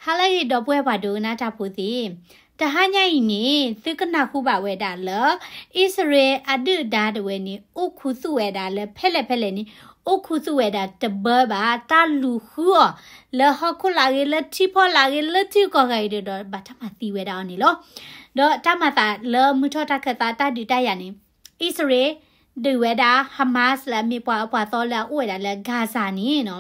ဟါလၢအဂ့ၤ ဒီပုၢ်ဝဲၢ်ပှၤဒိကနၣ်တၢ်ဖိသ့ၣ်, တဟါညါအံၤန့ၣ် သုကနၢ်ဟူဘၣ်ဝဲဒၣ်လၢ အံၣ်စရ့လးအဒုၣ်အဒါတဝဲန့ၣ် အိၣ်ခူသူၣ်ဝဲဒၣ်လၢဖဲလဲၣ်ဖဲလဲၣ်န့ၣ် အိၣ်ခူသူၣ်ဝဲဒၣ်တဘၢဘၣ် တၢ်လူၤဃုအီၤ လၢဟီၣ်ခိၣ်လာ်ဂ့ၤ လၢထံဖီလာ်ဂ့ၤ လၢထံဂုၤကီၢ်ဂၤအံၤဒီး ဘၣ်တၢ်မၤသံဝဲဒၣ်အီၤန့ၣ်လီၤ. ဒီးတၢ်မၤသးလၢမုၢ်ထီၣ်တၢ်ခၢၣ်သးတၢ်ဒုးတၢ်ယၤန့ၣ် အံၣ်စရ့လး ဒုးဝဲဒၣ် Hamas လၢအမ့ၢ်ပှၤအၢပှၤသီလၢအအိၣ်ဝဲဒၣ်လၢ Gaza န့ၣ်နီၤ,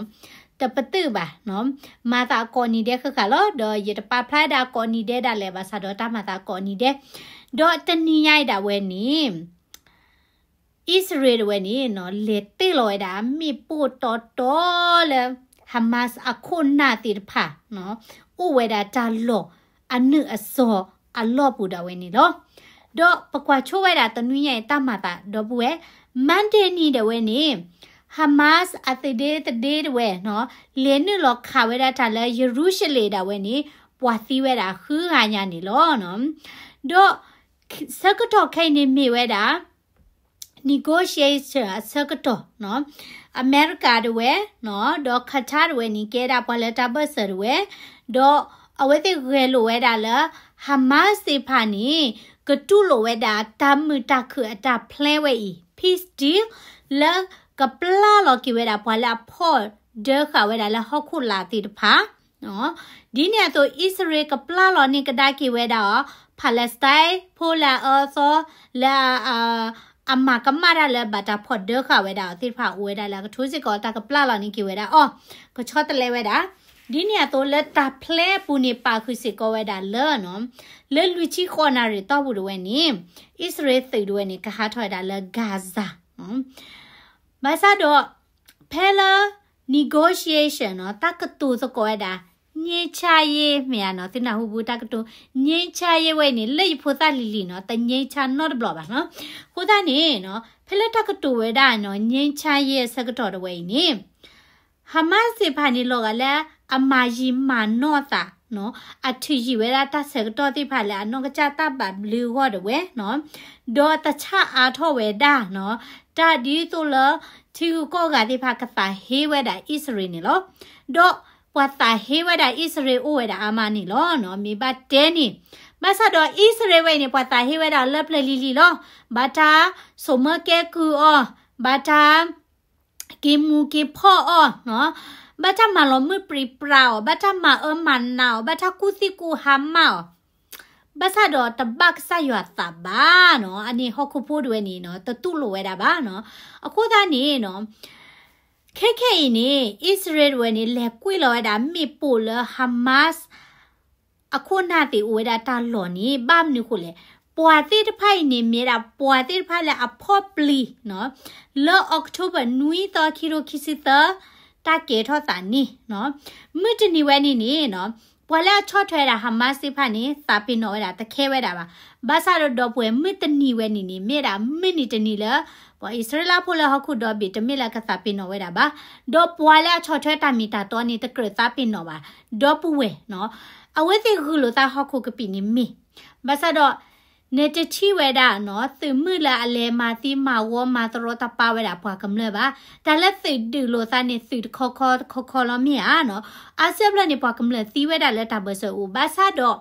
တပတုာ်ဘၣ်နီၤ, မၤသးအကိးနံၤဒဲးဃၣ်ဃၣ်လီၤ. ဒီးယတပာ်ဖျါဒၣ်ကိးနံၤဒဲးဒၣ်လဲာ်ဘၣ်ဆၣ်ဒီးတၢ်မၤသးကိးနံၤဒဲး, ဒီးတနံၤညါအံၤဒၣ်ဝဲန့ၣ် အံၣ်စရ့လးတဝဲန့ၣ်နီၤ လဲၤတ့ၢ်လီၤဝဲဒၣ် မ့ၣ်ပိၢ်တီတီလၢ Hamas အခိၣ်နၢ်သ့ၣ်တဖၣ်နီၤ အိၣ်ဝဲဒၣ်တၢ်လီၢ်အနုာ်အစီၤအလီၢ်ပူၤဒၣ်ဝဲန့ၣ်လီၤ. ဒီးပကွၢ်ဆိဝဲဒၣ်တနွံညါအံၤတၢ်မၤသးဒီပုၢ်ဝဲၢ် Monday နံၤဒၣ်ဝဲန့ၣ် Hamas အသုးဒ့သဒ့တဝဲနီၤ လဲၤနုာ်လီၤခးဝဲဒၣ်တၢ်လၢယရူၤၡလ့ၣ်ဒၣ်ဝဲန့ၣ် ပှၤသံဝဲဒၣ်ဃုဂၤညါန့ၣ်လီၤ. ဒီးဆၢကတီၢ်ခဲအံၤန့ၣ်မ့ၢ်ဝဲဒၣ် negotiation အဆၢကတီၢ်နီၤ, အမဲရကၤတဝဲနီၤ ဒီး Qatar တဝဲန့ၣ် ကဲဒၣ်ပှၤလၢတၢ်ဘၢၣ်စၢၤတဝဲ, ဒီးအဝဲသ့ၣ်ဂဲၤလိာ်ဝဲဒၣ်လၢ Hamas သ့ၣ်တဖၣ်န့ၣ် ကတူၢ်လိာ်ဝဲဒၣ်တၢ်မုာ်တၢ်ခုၣ်အတၢ် plan ဝဲအံၤ peace deal လၢကပျၢ်လီၤက့ၤဝဲဒၣ်ပှၤလၢအဖီၣ်ဒၢဃာ်ဝဲဒၣ်လၢဟီၣ်ခိၣ်လာ်သ့ၣ်တဖၣ် ဒ်န့ၣ်အသိး အံၣ်စရ့လးကပျၢ်လီၤန့ၢ်ကဒါက့ၤဝဲဒၣ်အီၤ Palestine ဖိလၢအအၢအသီ လၢ အမၤကမၣ်တၢ်လၢဘၣ်တၢ်ဖီၣ်ဒၢဃာ်ဝဲဒၣ်အီၤသ့ၣ်တဖၣ် အိၣ်ဝဲဒၣ်လၢအကထိစ့ၢ်ကီး တၢ်ကပျၢ်လီၤန့ၢ်က့ၤဝဲဒၣ်အီၤ ကဆီတလဲဝဲဒၣ်, ဒ်န့ၣ်အသိးလၢတၢ် plan အပူၤန့ၣ် ပာ်ဃုာ်စ့ၢ်ကီးဝဲဒၣ်လၢနီၤ လၢလွံၢ်ဆံဃိးနၣ်ရံၣ်တီၢ်ပူၤတဝဲန့ၣ် အံၣ်စရ့လးသုးတဝဲန့ၣ် ကဟးထီၣ်ဝဲဒၣ်လၢ Gaza ဘၣ်ဆၣ်ဒီး ဖဲလၢ negotiation နီၤ တၢ်ကတိၤသကိးဝဲဒၣ် ငြိမ်းချမ်းရေး မ့ၢ်ဧါနီၤ သုနၢ်ဟူဘူးတၢ်ကတိၤ ငြိမ်းချမ်းရေး ဝဲအံၤန့ၣ် လၢယဖိသၣ်လံၤလံၤနီၤ တ ငြိမ်းချမ်း နီတဘျီဘၣ်နီၤ. အဃိသတးန့ၣ်နီၤ ဖဲလၢတၢ်ကတိၤဝဲဒၣ်နီၤ ငြိမ်းချမ်းရေး အဆၢကတီၢ်တဝဲအံၤန့ၣ် Hamas သ့ၣ်တဖၣ်န့ၣ် လီၤဂာ်လၢအမၤယံာ်မၤနီၢ်သးနီၤ အထုးယံာ်ဝဲဒၣ်တၢ်ဆၢကတီၢ်သ့ၣ်တဖၣ်လၢ အနီၢ်ကစၢ်တၢ်ဘၣ်ဘျုးအဂီၢ်တဝဲနီၤ ဒီးတဆၣ်အါထီၣ်ဝဲဒၣ်နီၤ တၢ်ဒ်သိးလၢ ထံဂုၤကီၢ်ဂၤသ့ၣ်တဖၣ်ကသးဟ့ဝဲဒၣ်အံၣ်စရ့လးန့ၣ်လီၤ. ဒီးပှၤသးဟ့ဝဲဒၣ်အံၣ်စရ့လးအိၣ်ဝဲဒၣ်အါမးန့ၣ်လီၤနီၤ မ့ၢ်ဘၣ်တဲန့ၣ် ဘၣ်ဆၣ်ဒီးအံၣ်စရ့လးဝဲအံၤန့ၣ် ပှၤသးဟ့ဝဲဒၣ်လၢပျၢၤလံၤလံၤလီၤ. ဘၣ်တၢ်ဆိၣ်မၢကဲကုၢ်အီၤ, ဘၣ်တၢ် က့ၤမူၤက့ၤဖှီၣ်အီၤနီၤ, ဘၣ်တၢ်မၤလီၤမုၢ်ပြံပြါအီၤ, ဘၣ်တၢ်မၤအၢမၤနးအီၤ, ဘၣ်တၢ်ကူၣ်သံကူၣ်ဟါမၢ်အီၤ, ဘၣ်ဆၣ်ဒီးတဘၣ်ကစၢ်ယွၤသးဘၣ်နီၤ, အန့ၣ်ဟီၣ်ခိၣ်ဖိတဝဲန့ၣ်နီၤ တတူၢ်လိာ်ဝဲဒၣ်ဘၣ်နီၤ. အဃိသတးန့ၣ်နီၤ ခဲခဲအံၤန့ၣ် အံၣ်စရ့လးတဝဲန့ၣ် လဲၤကွံာ်လီၤဝဲဒၣ်မ့ၣ်ပိၢ်လၢ Hamas အခိၣ်နၢ်သ့ၣ်အိၣ်ဝဲဒၣ်တၢ်လီၢ်န့ၣ် ဘၣ်မနုၤဃိလဲၣ်, ပှၤသ့ၣ်တဖၣ်အံၤန့ၣ် မ့ၢ်ဝဲဒၣ်ပှၤသ့ၣ်တဖၣ်လၢအဖီၣ်ပျံၤနီၤ, လၢ October နွံသီ ခံကထိခံဆံသၢ တၢ်ကဲထီၣ်သးန့ၣ်နီၤ, မုၢ်တနံၤဝဲန့ၣ်န့ၣ်နီၤ ပှၤလၢအဆီၣ်ထွဲဝဲဒၣ် Hamas သ့ၣ်တဖၣ်န့ၣ် သးပ့ၤနီၣ်ဝဲဒၣ်တခဲဝဲဒၣ်ဘၣ်. ဘၣ်ဆၣ်ဒီးဒီပုၢ်ဝဲၢ် မုၢ်တနံၤဝဲန့ၣ်န့ၣ် မ့ၢ်ဝဲဒၣ်မုၢ်နံၤတနံၤလၢ ပှၤအံၣ်စရ့လးဖိလၢဟီၣ်ခိၣ်ဒီဘ့ၣ် တမ့ၢ်လၢကသးပ့ၤနီၣ်ဝဲဒၣ်ဘၣ်. ဒီးပှၤလၢအဆီၣ်ထွဲတၢ်မ့ၢ်တၢ်တီန့ၣ် တကြၢးသးပ့ၤနီၣ်ဘၣ် ဒီပုၢ်ဝဲၢ်နီၤ. အဝဲသ့ၣ်ဂုာ်လိာ်သးဟီၣ်ခိၣ်ကပံာ်န့ၣ်မ့ၢ် ဘၣ်ဆၣ်ဒီး နတထံၣ်ဝဲဒၣ်နီၤ သုးမုၢ်လၢအလဲၤမၤသံမၤဝီမၤတရီတပါဝဲဒၣ်ပှၤကမျၢၢ်ဘၣ်. တၢ်လၢသုးဒုးလိာ်သးန့ၣ် သုးတခီခီတခီခီလီၤမ့ၢ်ဧါနီၤ. အါစုအါဘျီန့ၣ် ပှၤကမျၢၢ်သံဝဲဒၣ်လၢတၢ်ဘၢၣ်စၢၤအိၣ် ဘၣ်ဆၣ်ဒီး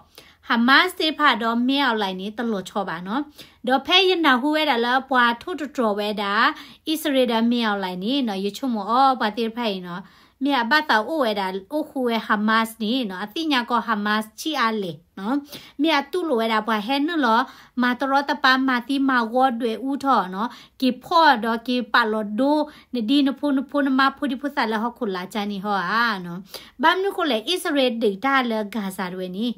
Hamas သ့ၣ်တဖၣ်ဒီး မင်းအောင်လှိုင် န့ၣ် တလီၤဆီဘၣ်နီၤ. ဒီးဖဲယနၢ်ဟူဝဲဒၣ်လၢပှၤထိၣ်သတြီၤဝဲဒၣ် အံၣ်စရ့လးဒီး မင်းအောင်လှိုင် န့ၣ်နီၤ ယဆိကမိၣ်အီၤ ပှၤသ့ၣ်တဖၣ်အံၤနီၤ မ့ၢ်အဘၣ်သးအိၣ်ဝဲဒၣ် အိၣ်ဃူဝဲ Hamas န့ၣ်နီၤ အသ့ၣ်ညါကီး Hamas ဆံးအါလဲၣ်နီၤ, မ့ၢ်အတူၢ်လိာ်ဝဲဒၣ်ပှၤဟဲနုာ်လီၤ မၤတရီတပါ မၤသံမၤဝီဒွဲၣ်အူထီၣ်နီၤ, က့ၤဖီၣ်ဒီးက့ၤပာ်လီၤဒိ နဒ်နဖိနဖိနမါဖိဒံဖိသၣ်လၢဟီၣ်ခိၣ်လာ်ကါန့ၣ်ဟီဧါနီၤ. ဘၣ်မနုၤဃိလဲၣ် အံၣ်စရ့လးဒုးတၢ်လၢ Gaza တဝဲန့ၣ်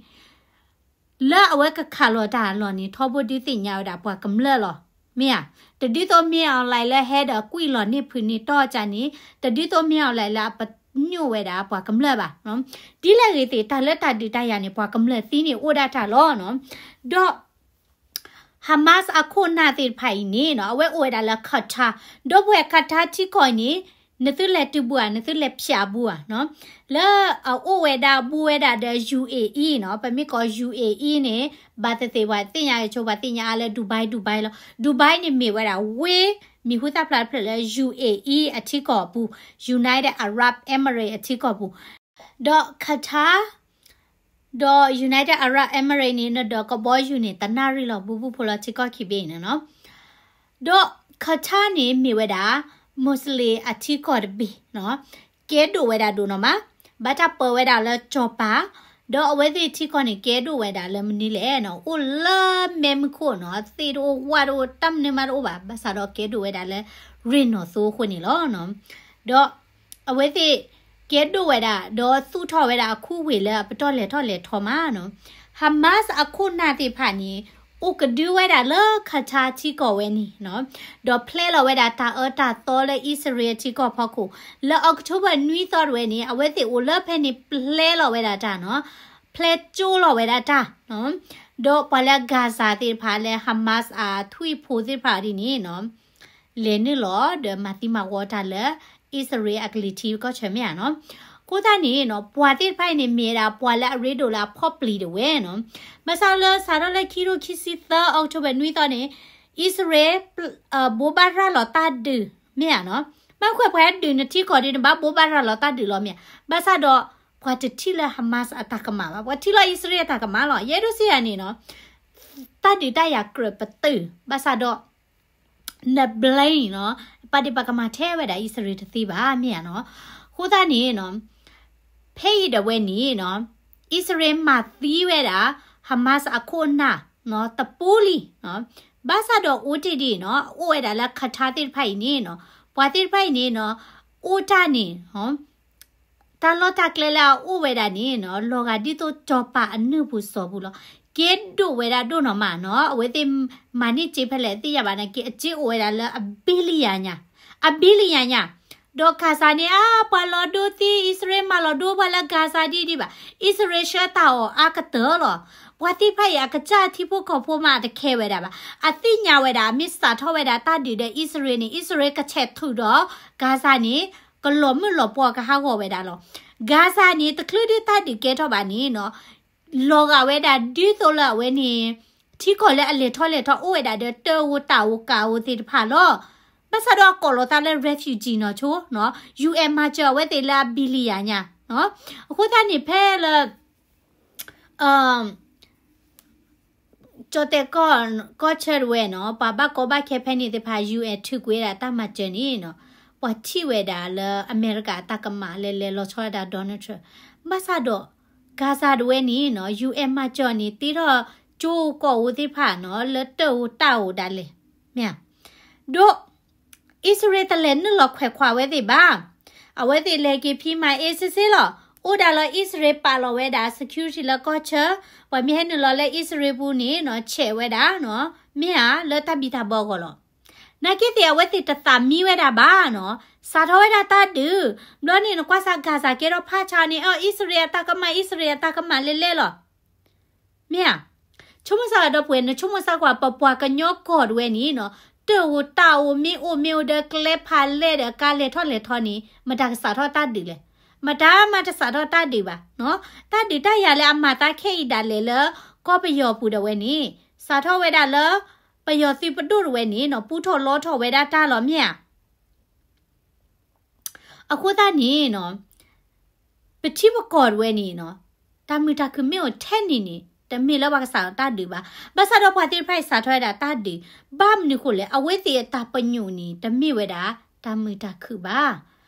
လၢအဝဲကခးလီၤတၢ်အလီၢ်န့ၣ် ထီဘိဒုးသ့ၣ်ညါဝဲဒၣ်ပှၤကမျၢၢ်လီၤ. မ့ၢ်ဧါ, တဒ်သိး မင်းအောင်လှိုင် လၢဟဲဒီးကွံာ်လီၤန့ၢ်ဖုးန့ၢ်တီၢ်ကါန့ၣ် တဒ်သိး မင်းအောင်လှိုင် လၢအပညိၣ်ဝဲဒၣ်ပှၤကမျၢၢ်ဘၣ်. ဒ်လဲၣ်ဂ့ၤသ့ၣ် တၢ်လၢတၢ်ဒုးတၢ်ယၤန့ၣ် ပှၤကမျၢၢ်သံန့ၣ်အိၣ်ဒၣ်တၢ်လီၤနီၤ. ဒီး Hamas အခိၣ်နၢ်သ့ၣ်တဖၣ်အံၤန့ၣ်နီၤ အဝဲအိၣ်ဝဲဒၣ်လၢ Qatar, ဒီပုၢ်ဝဲၢ် Qatar ထံကီၢ်အံၤန့ၣ် နသုလဲၤတုၤဘူးဧါ, နသုလဲၤဖျးဘူးဧါနီၤ. လၢအအိၣ်ဝဲဒၣ်ဘူးဝဲဒၣ်ဒီး ယူဢေအံ နီၤ, ပမ့ၢ်ကိး ယူဢေအံ န့ၣ် ဘၣ်သ့ၣ်သ့ၣ်ပှၤသ့ၣ်ညါက့ၤဆိ ပှၤသ့ၣ်ညါအါလၢ Dubai, Dubai လီၤ. Dubai န့ၣ်မ့ၢ်ဝဲဒၣ်ဝ့ၢ်မံၤဟူသၣ်ဖျါတဖျၢၣ်လၢ ယူဢေအံ အထံကီၢ်အပူၤ, United Arab Emirates အထံကီၢ်ပူၤ, ဒီး Qatar ဒီး United Arab Emirates န့ၣ် နဒိးကဘီယူၤန့ၣ် တနၣ်ရံၣ်လီၤ ဘူးဘူးဖိလီၤထံကီၢ်ခံဘ့ၣ်န့ၣ်နီၤ. ဒီး Qatar န့ၣ်မ့ၢ်ဝဲဒၣ် Muslim အထံကီၢ်တဘ့ၣ်နီၤ, ကဲဒိၣ်ဝဲဒၣ်ဒိၣ်နီၤမး, ဘၣ်တၢ်ပၢဝဲဒၣ်လၢကၠီၤပၤ, ဒီးအဝဲသ့ၣ်ထံကီၢ်န့ၣ် ကဲဒိၣ်ဝဲဒၣ်လၢမနုၤလဲၣ်နီၤ, အိၣ်လၢမဲးမုၢ်ခိၣ်နီၤ, သ့ၣ်တအိၣ်ဝၣ်တအိၣ် တၢ်မနုၤမးတအိၣ်ဘၣ်, ဘၣ်ဆၣ်ဒီးကဲဒိၣ်ဝဲဒၣ်လၢရ့ၣ်နီၤသိအဃိန့ၣ်လီၤနီၤ. ဒီး အဝဲသ့ၣ်ကဲဒိၣ်ဝဲဒၣ် ဒီးသူၣ်ထီၣ်ဝဲဒၣ်အခူအဝ့ၢ်လၢအပတီၢ်လဲၤထီၣ်လဲၤထီမးနီၤ. Hamas အခိၣ်နၢ်သ့ၣ်တဖၣ်န့ၣ် အိၣ်ကဒုဝဲဒၣ်လၢ Qatar ထံကီၢ်ဝဲန့ၣ်နီၤ, ဒီးဖျဲလီၤဝဲဒၣ်တၢ်အၢတၢ်သီလၢအံၣ်စရ့လးထံကီၢ်ဖီခိၣ်, လၢ October နွံသီတဝဲန့ၣ် အဝဲသ့ၣ်အိၣ်လၢဖဲန့ၣ်ဖျဲလီၤဝဲဒၣ်တၢ်နီၤ, ဖျဲကၠိလီၤဝဲဒၣ်တၢ် ဒီးပှၤလၢ Gaza သ့ၣ်တဖၣ်လၢ Hamas အထွံၣ်ဖိသ့ၣ်တဖၣ်ဒ်န့ၣ်နီၤ, လဲၤနုာ်လီၤဒီးမၤသံမၤဝီတၢ်လၢ အံၣ်စရ့လးအကလံၤထံးကီၢ်ဆၢမ့ၢ်ဧါနီၤ. အဃိသတးန့ၣ်နီၤ, ပှၤသ့ၣ်တဖၣ်အံၤန့ၣ် မ့ၢ်ဝဲဒၣ်ပှၤလၢအရ့ဒိၣ်လၢအဖီၣ်ပျံၤတဝဲနီၤ. ဘၣ်ဆၣ်လၢစးထီၣ်လၢခံထိခံဆံသၢ October နွံသီန့ၣ်, အံၣ်စရ့လး ဘိးဘၣ်ရၤလီၤတၢ်ဒုးမ့ၢ်ဧါနီၤ. ဘၣ်မနုၤဃိပှၤဟဲဒုးနထံကီၢ်ဒီး နဘၣ်ဘိးဘၣ်ရၤလီၤတၢ်ဒုးလီၤမ့ၢ်ဧါ. ဘၣ်ဆၣ်ဒီး ပှၤတထံၣ်လၢ Hamas အတၢ်ကမၣ်ဘၣ်, ပှၤထံၣ်လီၤအံၣ်စရ့လးအတၢ်ကမၣ်လီၤ. ယအဲၣ်ဒိးစံးယၤန့ၣ်နီၤ, တၢ်ဒုးတၢ်ယၤကြၢးပတုာ်, ဘၣ်ဆၣ်ဒီး န blame နီၤ, ပာ်ဒ့ၣ်ပာ်ကမၣ်ထဲဝဲဒၣ်အံၣ်စရ့လးတသ့ဘၣ် မ့ၢ်ဧါနီၤ. အဃိသတးန့ၣ်နီၤ, ဖဲအံၤဒၣ်ဝဲန့ၣ်နီၤ, အံၣ်စရ့လးမၤသံဝဲဒၣ် Hamas အခိၣ်အနၢ်နီၤ တပူၤလံနီၤ. ဘၣ်ဆၣ်ဒီးအိၣ်တ့ၢ်ဒံးနီၤ, အိၣ်ဝဲဒၣ်လၢ Qatar သ့ၣ်တဖၣ်အံၤန့ၣ်နီၤ, ပှၤသ့ၣ်တဖၣ်အံၤန့ၣ်နီၤ, အိၣ်တၢ်န့ၣ် တၢ်လီၢ်တၢ်ကျဲလၢအအိၣ်ဝဲဒၣ်န့ၣ်နီၤ, လီၤဂာ်ဒ်သိးကၠီၤပၤအနုၢ်ပူၤစီၤပူၤလီၤ. ကဲဒိၣ်ဝဲဒၣ်ဒိၣ်နီၢ်မးနီၤ, အဝဲသ့ၣ်မၤန့ၢ်စ့ဖဲလဲၣ်သ့ၣ်ညါဘၣ်နာ်က့, အစ့အိၣ်ဝဲဒၣ်လၢအ billion ညါ, အ billion ညါ. ဒီး Gaza န့ၣ် အါ ပှၤလီၤဒိသ့, အံၣ်စရ့လးမၤလီၤဒိပှၤလၢ Gaza ဒ်ဒံးဘၣ်, အံၣ်စရ့လးဆှၢတၢ်အီၣ်အါကတၢၢ်လီၤ. ပှၤသ့ၣ်တဖၣ်အံၤ အကစၢ်ထံဖိကီၢ်ဖိမးတခဲဝဲဒၣ်ဘၣ်. အသ့ၣ်ညါဝဲဒၣ် အမ့ၢ်စးထီၣ်ဝဲဒၣ်တၢ်ဒုးဒီးအံၣ်စရ့လးန့ၣ်, အံၣ်စရ့လးကဆဲးထုးဒီး Gaza န့ၣ် ကလီၤမုၢ်လီၤပှီၢ်ကဟးဂီၤဝဲဒၣ်လီၤ. Gaza န့ၣ် တချုးဒ်တၢ်ဒုးကဲထီၣ်ဘၣ်န့ၣ်နီၤ, လီၤဂာ်ဝဲဒၣ်ဒ်သိးလၢအဝဲန့ၣ် ထံကီၢ်လၢအလဲၤထီၣ်လဲၤထီအိၣ်ဝဲဒၣ်ဒီးတၢ်အိၣ်တၢ်အိၣ်ကးအိၣ်သ့ၣ်တဖၣ်လီၤ. ဘၣ်ဆၣ်ဒီးအကိးလီၤသးလၢ refugee နီၢ်ဆိနီၤ, ယူၢ်အဲၣ်မၤစၢၤအဝဲသ့ၣ်လၢအ billion ညါ. အဃိသတးန့ၣ် ဖဲလၢ ကၠီၣ်တဲၣ်ကီၢ်ဆၢတဝဲနီၤ, ပှၤဘၣ်ကီဘၣ်ခဲဖဲန့ၣ်သ့ၣ်တဖၣ် ယူၢ်အဲၣ်ထုးကွံာ်ဝဲဒၣ်တၢ်မၤစၢၤန့ၣ်နီၤ, ပှၤထံၣ်ဝဲဒၣ်လၢအမဲရကၤအတၢ်ကမၣ်လဲၤလဲၤလီၤဆီဝဲဒၣ် Donald Trump. ဘၣ်ဆၣ်ဒီး Gaza တဝဲန့ၣ်နီၤ, ယူၢ်အဲၣ်မၤစၢၤန့ၣ် တ့ထီၣ်ကၠိကီၢ်အိၣ်သ့ၣ်တဖၣ်နီၤ, လၢတၢ်အိၣ်တၢ်အိၣ်ဒၣ်လဲာ်, မ့ၢ်ဧါ. ဒီး အံၣ်စရ့လးတလဲၤနုာ်လီၤခွဲးခွါဝဲသ့ၣ်ဘၣ်. အဝဲသ့ၣ်လဲၤက့ၤဖံးမၤအ့စ့စ့လီၤ. အိၣ်ဒၣ်လၢအံၣ်စရ့လးပာ်လီၤဝဲဒၣ် security လၢကီၢ်ဆၢ, ပှၤမ့ၢ်ဟဲနုာ်လီၤလၢအံၣ်စရ့လးပူၤန့ၣ်နီၤ, ဆဲးဝဲဒၣ်နီၤ, မ့ၢ်ဧါ, လၢတၢ်ဘံၣ်တၢ်ဘၢအဂီၢ်လီၤ. နာ်က့သ့ၣ်အဝဲသ့ၣ်တသးမံဝဲဒၣ်ဘၣ်နီၤ, စးထီၣ်ဝဲဒၣ်တၢ်ဒုး, ဘျီန့ၣ်နကွၢ်စၢ် Gaza ကဲထီၣ်ဖးဆါန့ၣ်, အံၣ်စရ့လးအတၢ်ကမၣ်, အံၣ်စရ့လးအတၢ်ကမၣ်လဲၤလဲၤလီၤ. မ့ၢ်ဧါ. ဆိကမိၣ်စၢ်ဒီပုၢ်ဝဲၢ်, နဆိကမိၣ်စၢ်ကွၢ် ပပှၤကညီကီၢ်တဝဲန့ၣ်နီၤ, တၢ်အိၣ်တၢ်အိၣ်မ့ၢ်အိၣ်မ့ၢ်အိၣ်ဒီးကျဲဖးလဲၢ်ဒီးကါလဲၤထီၣ်လဲၤထီန့ၣ် မတၤကစးထီၣ်တၢ်ဒုးလဲၣ်. မတၤမးတစးထီၣ်တၢ်ဒုးဘၣ်နီၤ. တၢ်ဒုးတၢ်ယၤလၢအမၤသးခဲအံၤဒၣ်လဲာ်လၢ ကီၢ်ပယီၤပူၤဒၣ်ဝဲန့ၣ် စးထီၣ်ဝဲဒၣ်လၢ ပယီၤသုးပဒိၣ်တဝဲန့ၣ်နီၤ, ပူထီၣ်လီထီၣ်ဝဲဒၣ်တၢ်လီၤ မ့ၢ်ဧါ. အဃိသတးန့ၣ်နီၤ, ပထံပကီၢ်တဝဲန့ၣ်နီၤ, တၢ်မုာ်တၢ်ခုၣ်မ့ၢ်အိၣ်ထဲန့ၣ်န့ၣ် တမ့ၢ်လၢပှၤကစးထီၣ်တၢ်ဒုးဘၣ်. ဘၣ်ဆၣ်ဒီးပှၤသ့ၣ်တဖၣ်အံၤစးထီၣ်ဝဲဒၣ်တၢ်ဒုး, ဘၣ်မနုၤဃိလဲၣ်, အဝဲသ့ၣ်အတၢ်ပညိၣ်န့ၣ် တမ့ၢ်ဝဲဒၣ်တၢ်မုာ်တၢ်ခုၣ်ဘၣ်.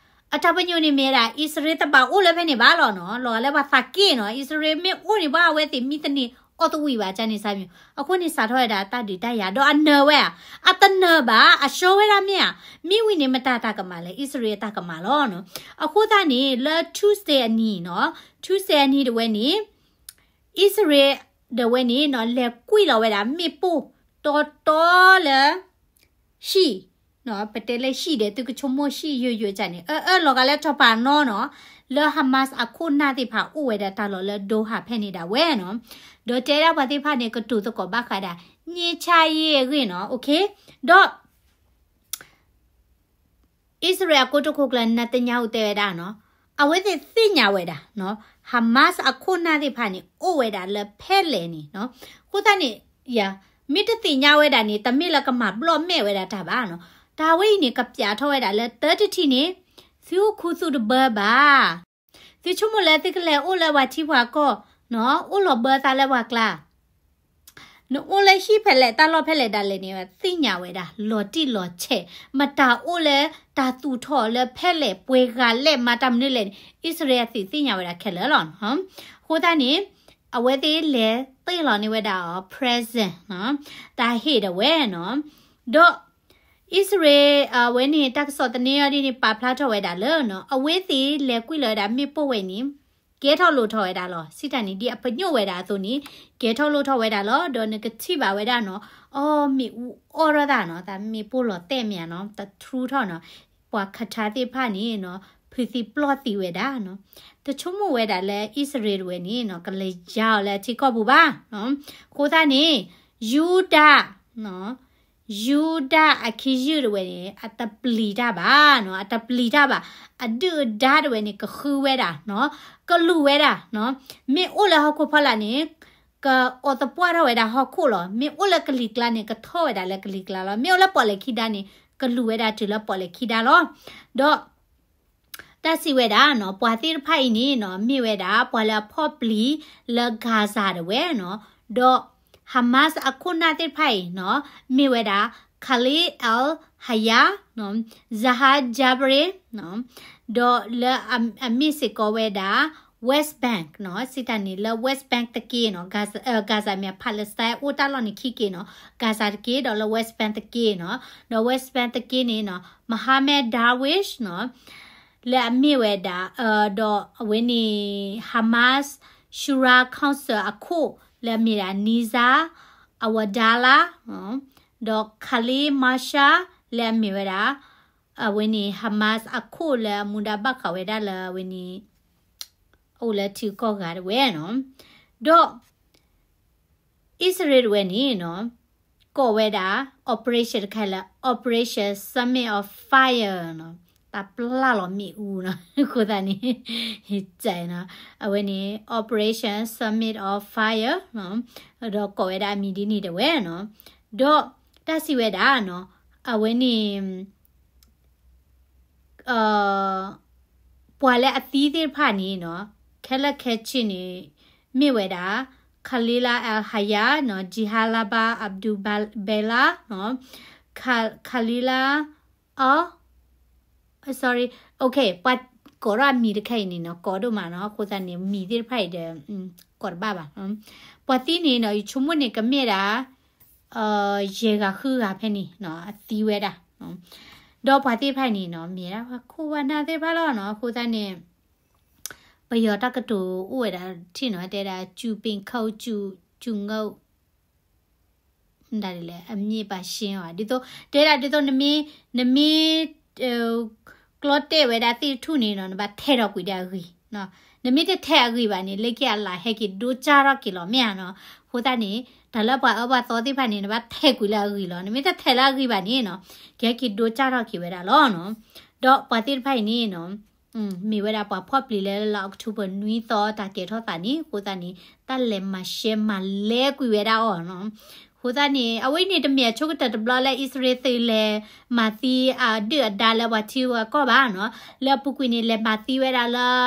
အတၢ်ပညိၣ်န့ၣ်မ့ၢ်ဝဲဒၣ် အံၣ်စရ့လးတဘၣ်အိၣ်လၢဖဲန့ၣ်ဘၣ်လီၤနီၤ. လီၤဂာ်လၢပှၤသးက့ၣ်နီၤ, အံၣ်စရ့လးမ့ၢ်အိၣ်န့ၣ် ဘၣ်အဝဲသ့ၣ်မံသန့ၤအီၣ်သဝံၣ်ဘၣ် ကန့ၣ်စၢ်မံၤ. အဃိန့ၣ် စးထီၣ်ဝဲဒၣ်တၢ်ဒုးတၢ်ယၤ, ဒီးအနၢၤဝဲဧါ, အတနၢၤဘၣ်, အဆှၢဝဲဒၣ်မ့ၢ်ဧါ. မ့ၢ်ဝံၤန့ၣ် မတၤတၢ်ကမၣ်လဲၣ်, အံၣ်စရ့လးအတၢ်ကမၣ်လီၤနီၤ. အဃိသတးန့ၣ် လၢ Tuesday အနံၤနီၤ, Tuesday အနံၤတဝဲန့ၣ် အံၣ်စရ့လးဒၣ်ဝဲန့ၣ်နီၤ, လဲၤကွံာ်လီၤဝဲဒၣ်မ့ၣ်ပိၢ် တီတီလၢ ဟံၣ်, ပတဲလၢဟံၣ်ဒီး သုကဆိကမိၣ်ဟံၣ်ယိယိကန့ၣ်, အၢ အၢ လီၤဂာ်လၢကၠီၤပၤနီၤနီၤ, လၢ Hamas အခိၣ်နၢ်သ့ၣ်တဖၣ်အိၣ်ဝဲဒၣ်တၢ်လီၢ်လၢ Doha ဖဲန့ၣ်ဒၣ်ဝဲနီၤ. ဒီးတဲဒၣ်ပှၤသ့ၣ်တဖၣ်န့ၣ် ကတိၤသကိးဘၣ်ဃးဒၣ် ငြိမ်းချမ်းရေး အဂ့ၢ်နီၤ, okay. ဒီး အံၣ်စရ့လးအကိတိာ်ခိၣ်ကျၢၢ် Netanyahu တဲဝဲဒၣ်နီၤ, အဝဲသ့ၣ်သ့ၣ်ညါဝဲဒၣ်နီၤ, Hamas အခိၣ်နၢ်သ့ၣ်တဖၣ်န့ၣ် အိၣ်ဝဲဒၣ်လၢဖဲလဲၣ်န့ၣ်နီၤ. အဃိသတးန့ၣ် ယၤ မ့ၢ်တသ့ၣ်ညါဝဲဒၣ်န့ၣ် တမ့ၢ်လၢကမၤဘျီၣ်မဲာ်ဝဲဒၣ်တၢ်ဘၣ်နီၤ. တၢ်ဝဲအံၤန့ၣ် ကပျးထီၣ်ဝဲဒၣ်လၢ တၢတထံၣ်န့ၣ် သုအိၣ်ခူသူၣ်တဘၢဘၣ်. သုဆိကမိၣ်လၢသုကလဲၤအိၣ်လၢပှၤထံပှၤကီၢ် အိၣ်လီၤဘၢသးလၢပှၤကျါ နအိၣ်လၢဟံၣ်ဖဲလဲၣ်တၢ်လီၢ်ဖဲလဲၣ်ဒၣ်လဲာ်န့ၣ် သ့ၣ်ညါဝဲဒၣ် လီၤတံၢ်လီၤဆဲး မတၤအိၣ်လၢတၢ်သူၣ်ထီၣ်လၢဖဲလဲၣ် ပှဲၤဂၤလဲၣ် မၤတၢ်မနုၤလဲၣ်န့ၣ် အံၣ်စရ့လးသ့ၣ်သ့ၣ်ညါဝဲဒၣ်ခဲလၢာ်လီၤ. အဃိသတးန့ၣ် အဝဲသ့ၣ်လဲၤတ့ၢ်လီၤန့ၢ်ဝဲဒၣ်အီၤ present တၢ်ဟ့ၣ်ဒၣ်ဝဲနီၤ, ဒီး အံၣ်စရ့လး အဝဲန့ၣ် တၢ်ကစီၣ်သန့အီၤဒ်န့ၣ် ပာ်ဖျါထီၣ်ဝဲဒၣ်လၢနီၤ အဝဲသ့ၣ်လဲၤကွံာ်လီၤဝဲဒၣ်မ့ၣ်ပိၢ်ဝဲန့ၣ် ကဲထီၣ်လိၣ်ထီၣ်ဝဲဒၣ်လီၤ. စံးတၢ်န့ၣ် ဒ်အပညိၣ်ဝဲဒၣ်အသိးန့ၣ် ကဲထီၣ်လိၣ်ထီၣ်ဝဲဒၣ်လီၤ. ဒီးနကထံၣ်ဘၣ်ဝဲဒၣ်နီၤ အီၣ်မ့ၣ်အူအီၣ်ထီၣ်သးနီၤ တၢ်မ့ၣ်ပိၢ်လီၤတဲာ်မ့ၢ်ဧါနီၤ တထြူထီၣ်နီၤ ပှၤခထါသ့ၣ်တဖၣ်န့ၣ်နီၤ ဖုးသံပျီၢ်သံဝဲဒၣ်နီၤ တဆိကမိၣ်ဝဲဒၣ်လၢအံၣ်စရ့လးတဝဲန့ၣ်နီၤ ကလဲၤယါအီၤလၢအထံကီၢ်ပူၤဘၣ်နီၤ. အဃိသတးန့ၣ် ယူဒၤ ယူဒၤအခံယုၢ်တဝဲန့ၣ် အတပျံၤတၢ်ဘၣ်နီၤ အတပျံၤတၢ်ဘၣ် အဒုၣ်အဒါတဝဲန့ၣ် ကဃုဝဲဒၣ်နီၤ ကလူၤဝဲဒၣ်နီၤ မ့ၢ်အိၣ်လၢဟီၣ်ခိၣ်ဖီလာ်န့ၣ် ကအီၣ်သပှၢ်ထီၣ်ဝဲဒၣ်ဟီၣ်ခိၣ်လီၤ. မ့ၢ်အိၣ်လၢကလံၤကျါန့ၣ် ကထီၣ်ဝဲဒၣ်လၢကလံၤကျါလီၤ. မ့ၢ်အိၣ်လၢပီၣ်လဲၣ်ခံဒါန့ၣ် ကလူၤဝဲဒၣ်တုၤလၢပီၣ်လဲၣ်ခံဒါလီၤ. ဒီး တၢ်စံးဝဲဒၣ်နီၤ ပှၤသ့ၣ်တဖၣ်အံၤန့ၣ်နီၤ မ့ၢ်ဝဲဒၣ် ပှၤလၢအဖီၣ်ပျံၤလၢ Gaza တဝဲနီၤ, ဒီး Hamas အခိၣ်နၢ်သ့ၣ်တဖၣ်အံၤနီၤ မ့ၢ်ဝဲဒၣ် Khalil al-Hayya နီၤ, Zahar Jabri နီၤ, ဒီးလၢအမ့ၢ်စ့ၢ်ကီးဝဲဒၣ် West Bank နီၤ, စံးတၢ်န့ၣ်လၢ West Bank တက့ၢ်နီၤ, Gaza မ့ၢ် Palestine အိၣ်တၢ်လီၢ်န့ၣ်ခံက့ၢ်နီၤ, Gaza တက့ၢ် ဒီးလၢ West Bank တက့ၢ်နီၤ, ဒီး West Bank တက့ၢ်န့ၣ်နီၤ Mohammad Darwish နီၤ လၢအမ့ၢ်ဝဲဒၣ် ဒီးအဝဲန့ၣ် Hamas Shura Council အခိၣ် လၢအမ့ၢ်ဒၣ် Nizar Abdallah ဒီး Khalil Mashal လၢအမ့ၢ်ဝဲဒၣ် အဝဲန့ၣ် Hamas အခိၣ်လၢအမူဒါဘၣ်ဃးဝဲဒၣ်လၢအဝဲန့ၣ် အိၣ်လၢထံကီၢ်ဂၤတဝဲနီၤ, ဒီး အံၣ်စရ့လးတဝဲန့ၣ်နီၤ ကိးဝဲဒၣ် operation တခါလၢ Operation Summit of Fire နီၤ, တၢ်ပျၢ်လီၤမ့ၣ်အူနီၤ, အဃိသတးန့ၣ် အဝဲန့ၣ် Operation Summit of Fire နီၤ, ဒီးကိးဝဲဒၣ်အမံၤဒ်န့ၣ်တဝဲနီၤ, ဒီးတၢ်စံးဝဲဒၣ်နီၤ အဝဲန့ၣ် ပှၤလၢအသံသ့ၣ်တဖၣ်န့ၣ်နီၤ ခဲလၢာ်ခဲဆ့န့ၣ် မ့ၢ်ဝဲဒၣ် Khalila al-Hayya နီၤ, Jihalaba Abdul Bella နီၤ, Khalila အ sorry, okay, ပှၤကိးထီၣ်အမံၤတခါအံၤန့ၣ်နီၤ ကိးဒိၣ်မးနီၤ, အဃိသတးန့ၣ် မံၤသ့ၣ်တဖၣ်အံၤဒီး ကိးတဘၣ်ဘၣ်. ပှၤသံန့ၣ်နီၤ ယဆိကမိၣ်န့ၣ် ကမ့ၢ်ဒၣ် ယဲၢ်ဂၤဃုဂၤဖဲန့ၣ်နီၤ အသံဝဲဒၣ်, ဒီးပှၤသ့ၣ်တဖၣ်အံၤန့ၣ်နီၤ မ့ၢ်ဒၣ်ပှၤခိၣ်ပှၤနၢ်သ့ၣ်တဖၣ်လီၤနီၤ, အဃိသတးန့ၣ် ပယီၤတၢ်ကတိၤအိၣ်ဝဲဒၣ်ထံၣ်နီၤ တဲဒၣ် ကျူပ့ၤခီကျူ ကျူငိၣ် ဒ်လဲၣ် အမ့ၢ်ပာ်ရှင်းအီၤ ဒ်သိး တဲဒၣ်ဒ်သိးနမ့ၢ် နမ့ၢ် ကျီတဲာ်ဝဲဒၣ်သ့ၣ်တထူၣ်န့ၣ်နီၤ နဘၣ်ထဲးထီၣ်ကွံာ်ဒၣ်အဂံၢ်, နမ့ၢ်တထဲးအဂံၢ်ဘၣ်န့ၣ် လၢခံအလၢ်ဟဲက့ၤဒိကၢ်ထီၣ်က့ၤလီၤ မ့ၢ်ဧါနီၤ, အဃိသတးန့ၣ် တၢ်လၢပှၤအၢပှၤသီသ့ၣ်တဖၣ်န့ၣ် နဘၣ်ထဲးကွံာ်လၢအဂံၢ်လီၤ, နမ့ၢ်တထဲးလၢအဂံၢ်ဘၣ်န့ၣ်နီၤ ကဟဲက့ၤဒိကၢ်ထီၣ်က့ၤဝဲဒၣ်လီၤနီၤ, ဒီးပှၤသ့ၣ်တဖၣ်အံၤန့ၣ်နီၤ မ့ၢ်ဝဲဒၣ်ပှၤဖီၣ်ပျံၤလၢလါအီးကထိဘၢၣ်နွံသီတၢ်ကဲထီၣ်သးန့ၣ် အဃိသတးန့ၣ် တၢ်လဲၤမၤရှဲမၤလဲကွံာ်ဝဲဒၣ်အီၤနီၤ, အဃိသတးန့ၣ် အဝဲန့ၣ်တမ့ၢ်အဆိကတၢၢ်တဘျီလၢ အံၣ်စရ့လးသ့ၣ်လဲၤမၤသံအဒုၣ်အဒါလၢပှၤထံပှၤကီၢ်ဘၣ်နီၤ, လၢအပူၤကွံာ်န့ၣ် လဲၤမၤသံဝဲဒၣ်လၢ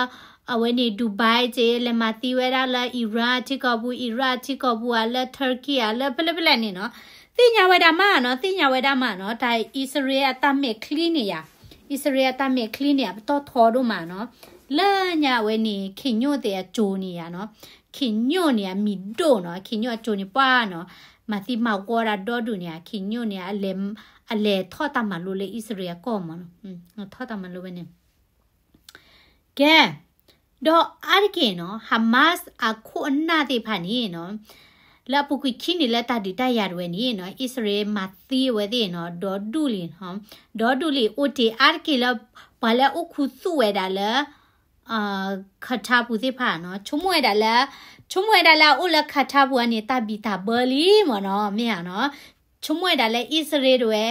အဝဲန့ၣ် Dubai က့ လဲၤမၤသံဝဲဒၣ်လၢ Iran ထံကီၢ်ပူၤ Iraq ထံကီၢ်ပူၤဧါ လၢ Turkey ဧါ လၢဖဲလဲၣ်ဖဲလဲၣ်န့ၣ်နီၤ, သ့ၣ်ညါဝဲဒၣ်မးနီၤ သ့ၣ်ညါဝဲဒၣ်မးနီၤ, တၢ်အံၣ်စရ့လးအတၢ်မဲာ်ချံန့ၣ်ယါ အံၣ်စရ့လးအတၢ်မဲာ်ချံန့ၣ် အပတီၢ်ထီဒိၣ်မးနီၤ, လၢညါအဝဲန့ၣ် ခ့ၣ်ညိၣ်သ့ၣ်အစိၤန့ၣ်ယါနီၤ, ခ့ၣ်ညိၣ်န့ၣ်အမံၤဒိၣ်နီၤ, ခ့ၣ်ညိၣ်အစိၤန့ၣ်ပှၢ်နီၤ, မၤသံမၤဝီဒၣ်ဒီဒူၣ်န့ၣ် ခ့ၣ်ညိၣ်န့ၣ် အလဲၤထီၣ်တၢ်မၤလိလၢအံၣ်စရ့လးအကီၢ်မးနီၤ, ထီၣ်တၢ်မၤလိဝဲန့ၣ် ကဲ, ဒီးအါတက့ၢ်နီၤ Hamas အခိၣ်အနၢ်သ့ၣ်တဖၣ်န့ၣ်နီၤ, လၢအပူၤကွံာ်ခံန့ၣ်လၢတၢ်ဒုးတၢ်ယၤတဝဲန့ၣ်နီၤ အံၣ်စရ့လးမၤသံအဝဲသ့ၣ်နီၤ ဒီဒူၣ်လံ, ဒီဒူၣ်လံ အိၣ်တ့ၢ်အါတက့ၢ်လၢ ပှၤလၢအအိၣ်ခူသူၣ်ဝဲဒၣ်လၢ Qatar ပူၤသ့ၣ်တဖၣ်နီၤ, ဆိကမိၣ်ဝဲဒၣ်လၢ ဆိကမိၣ်ဝဲဒၣ်လၢအအိၣ်လၢ Qatar ပူၤန့ၣ် တၢ်ဘံၣ်တၢ်ဘၢလံမ့ၢ်နီၤ မ့ၢ်ဧါနီၤ, ဆိကမိၣ်ဝဲဒၣ်လၢအံၣ်စရ့လးတဝဲ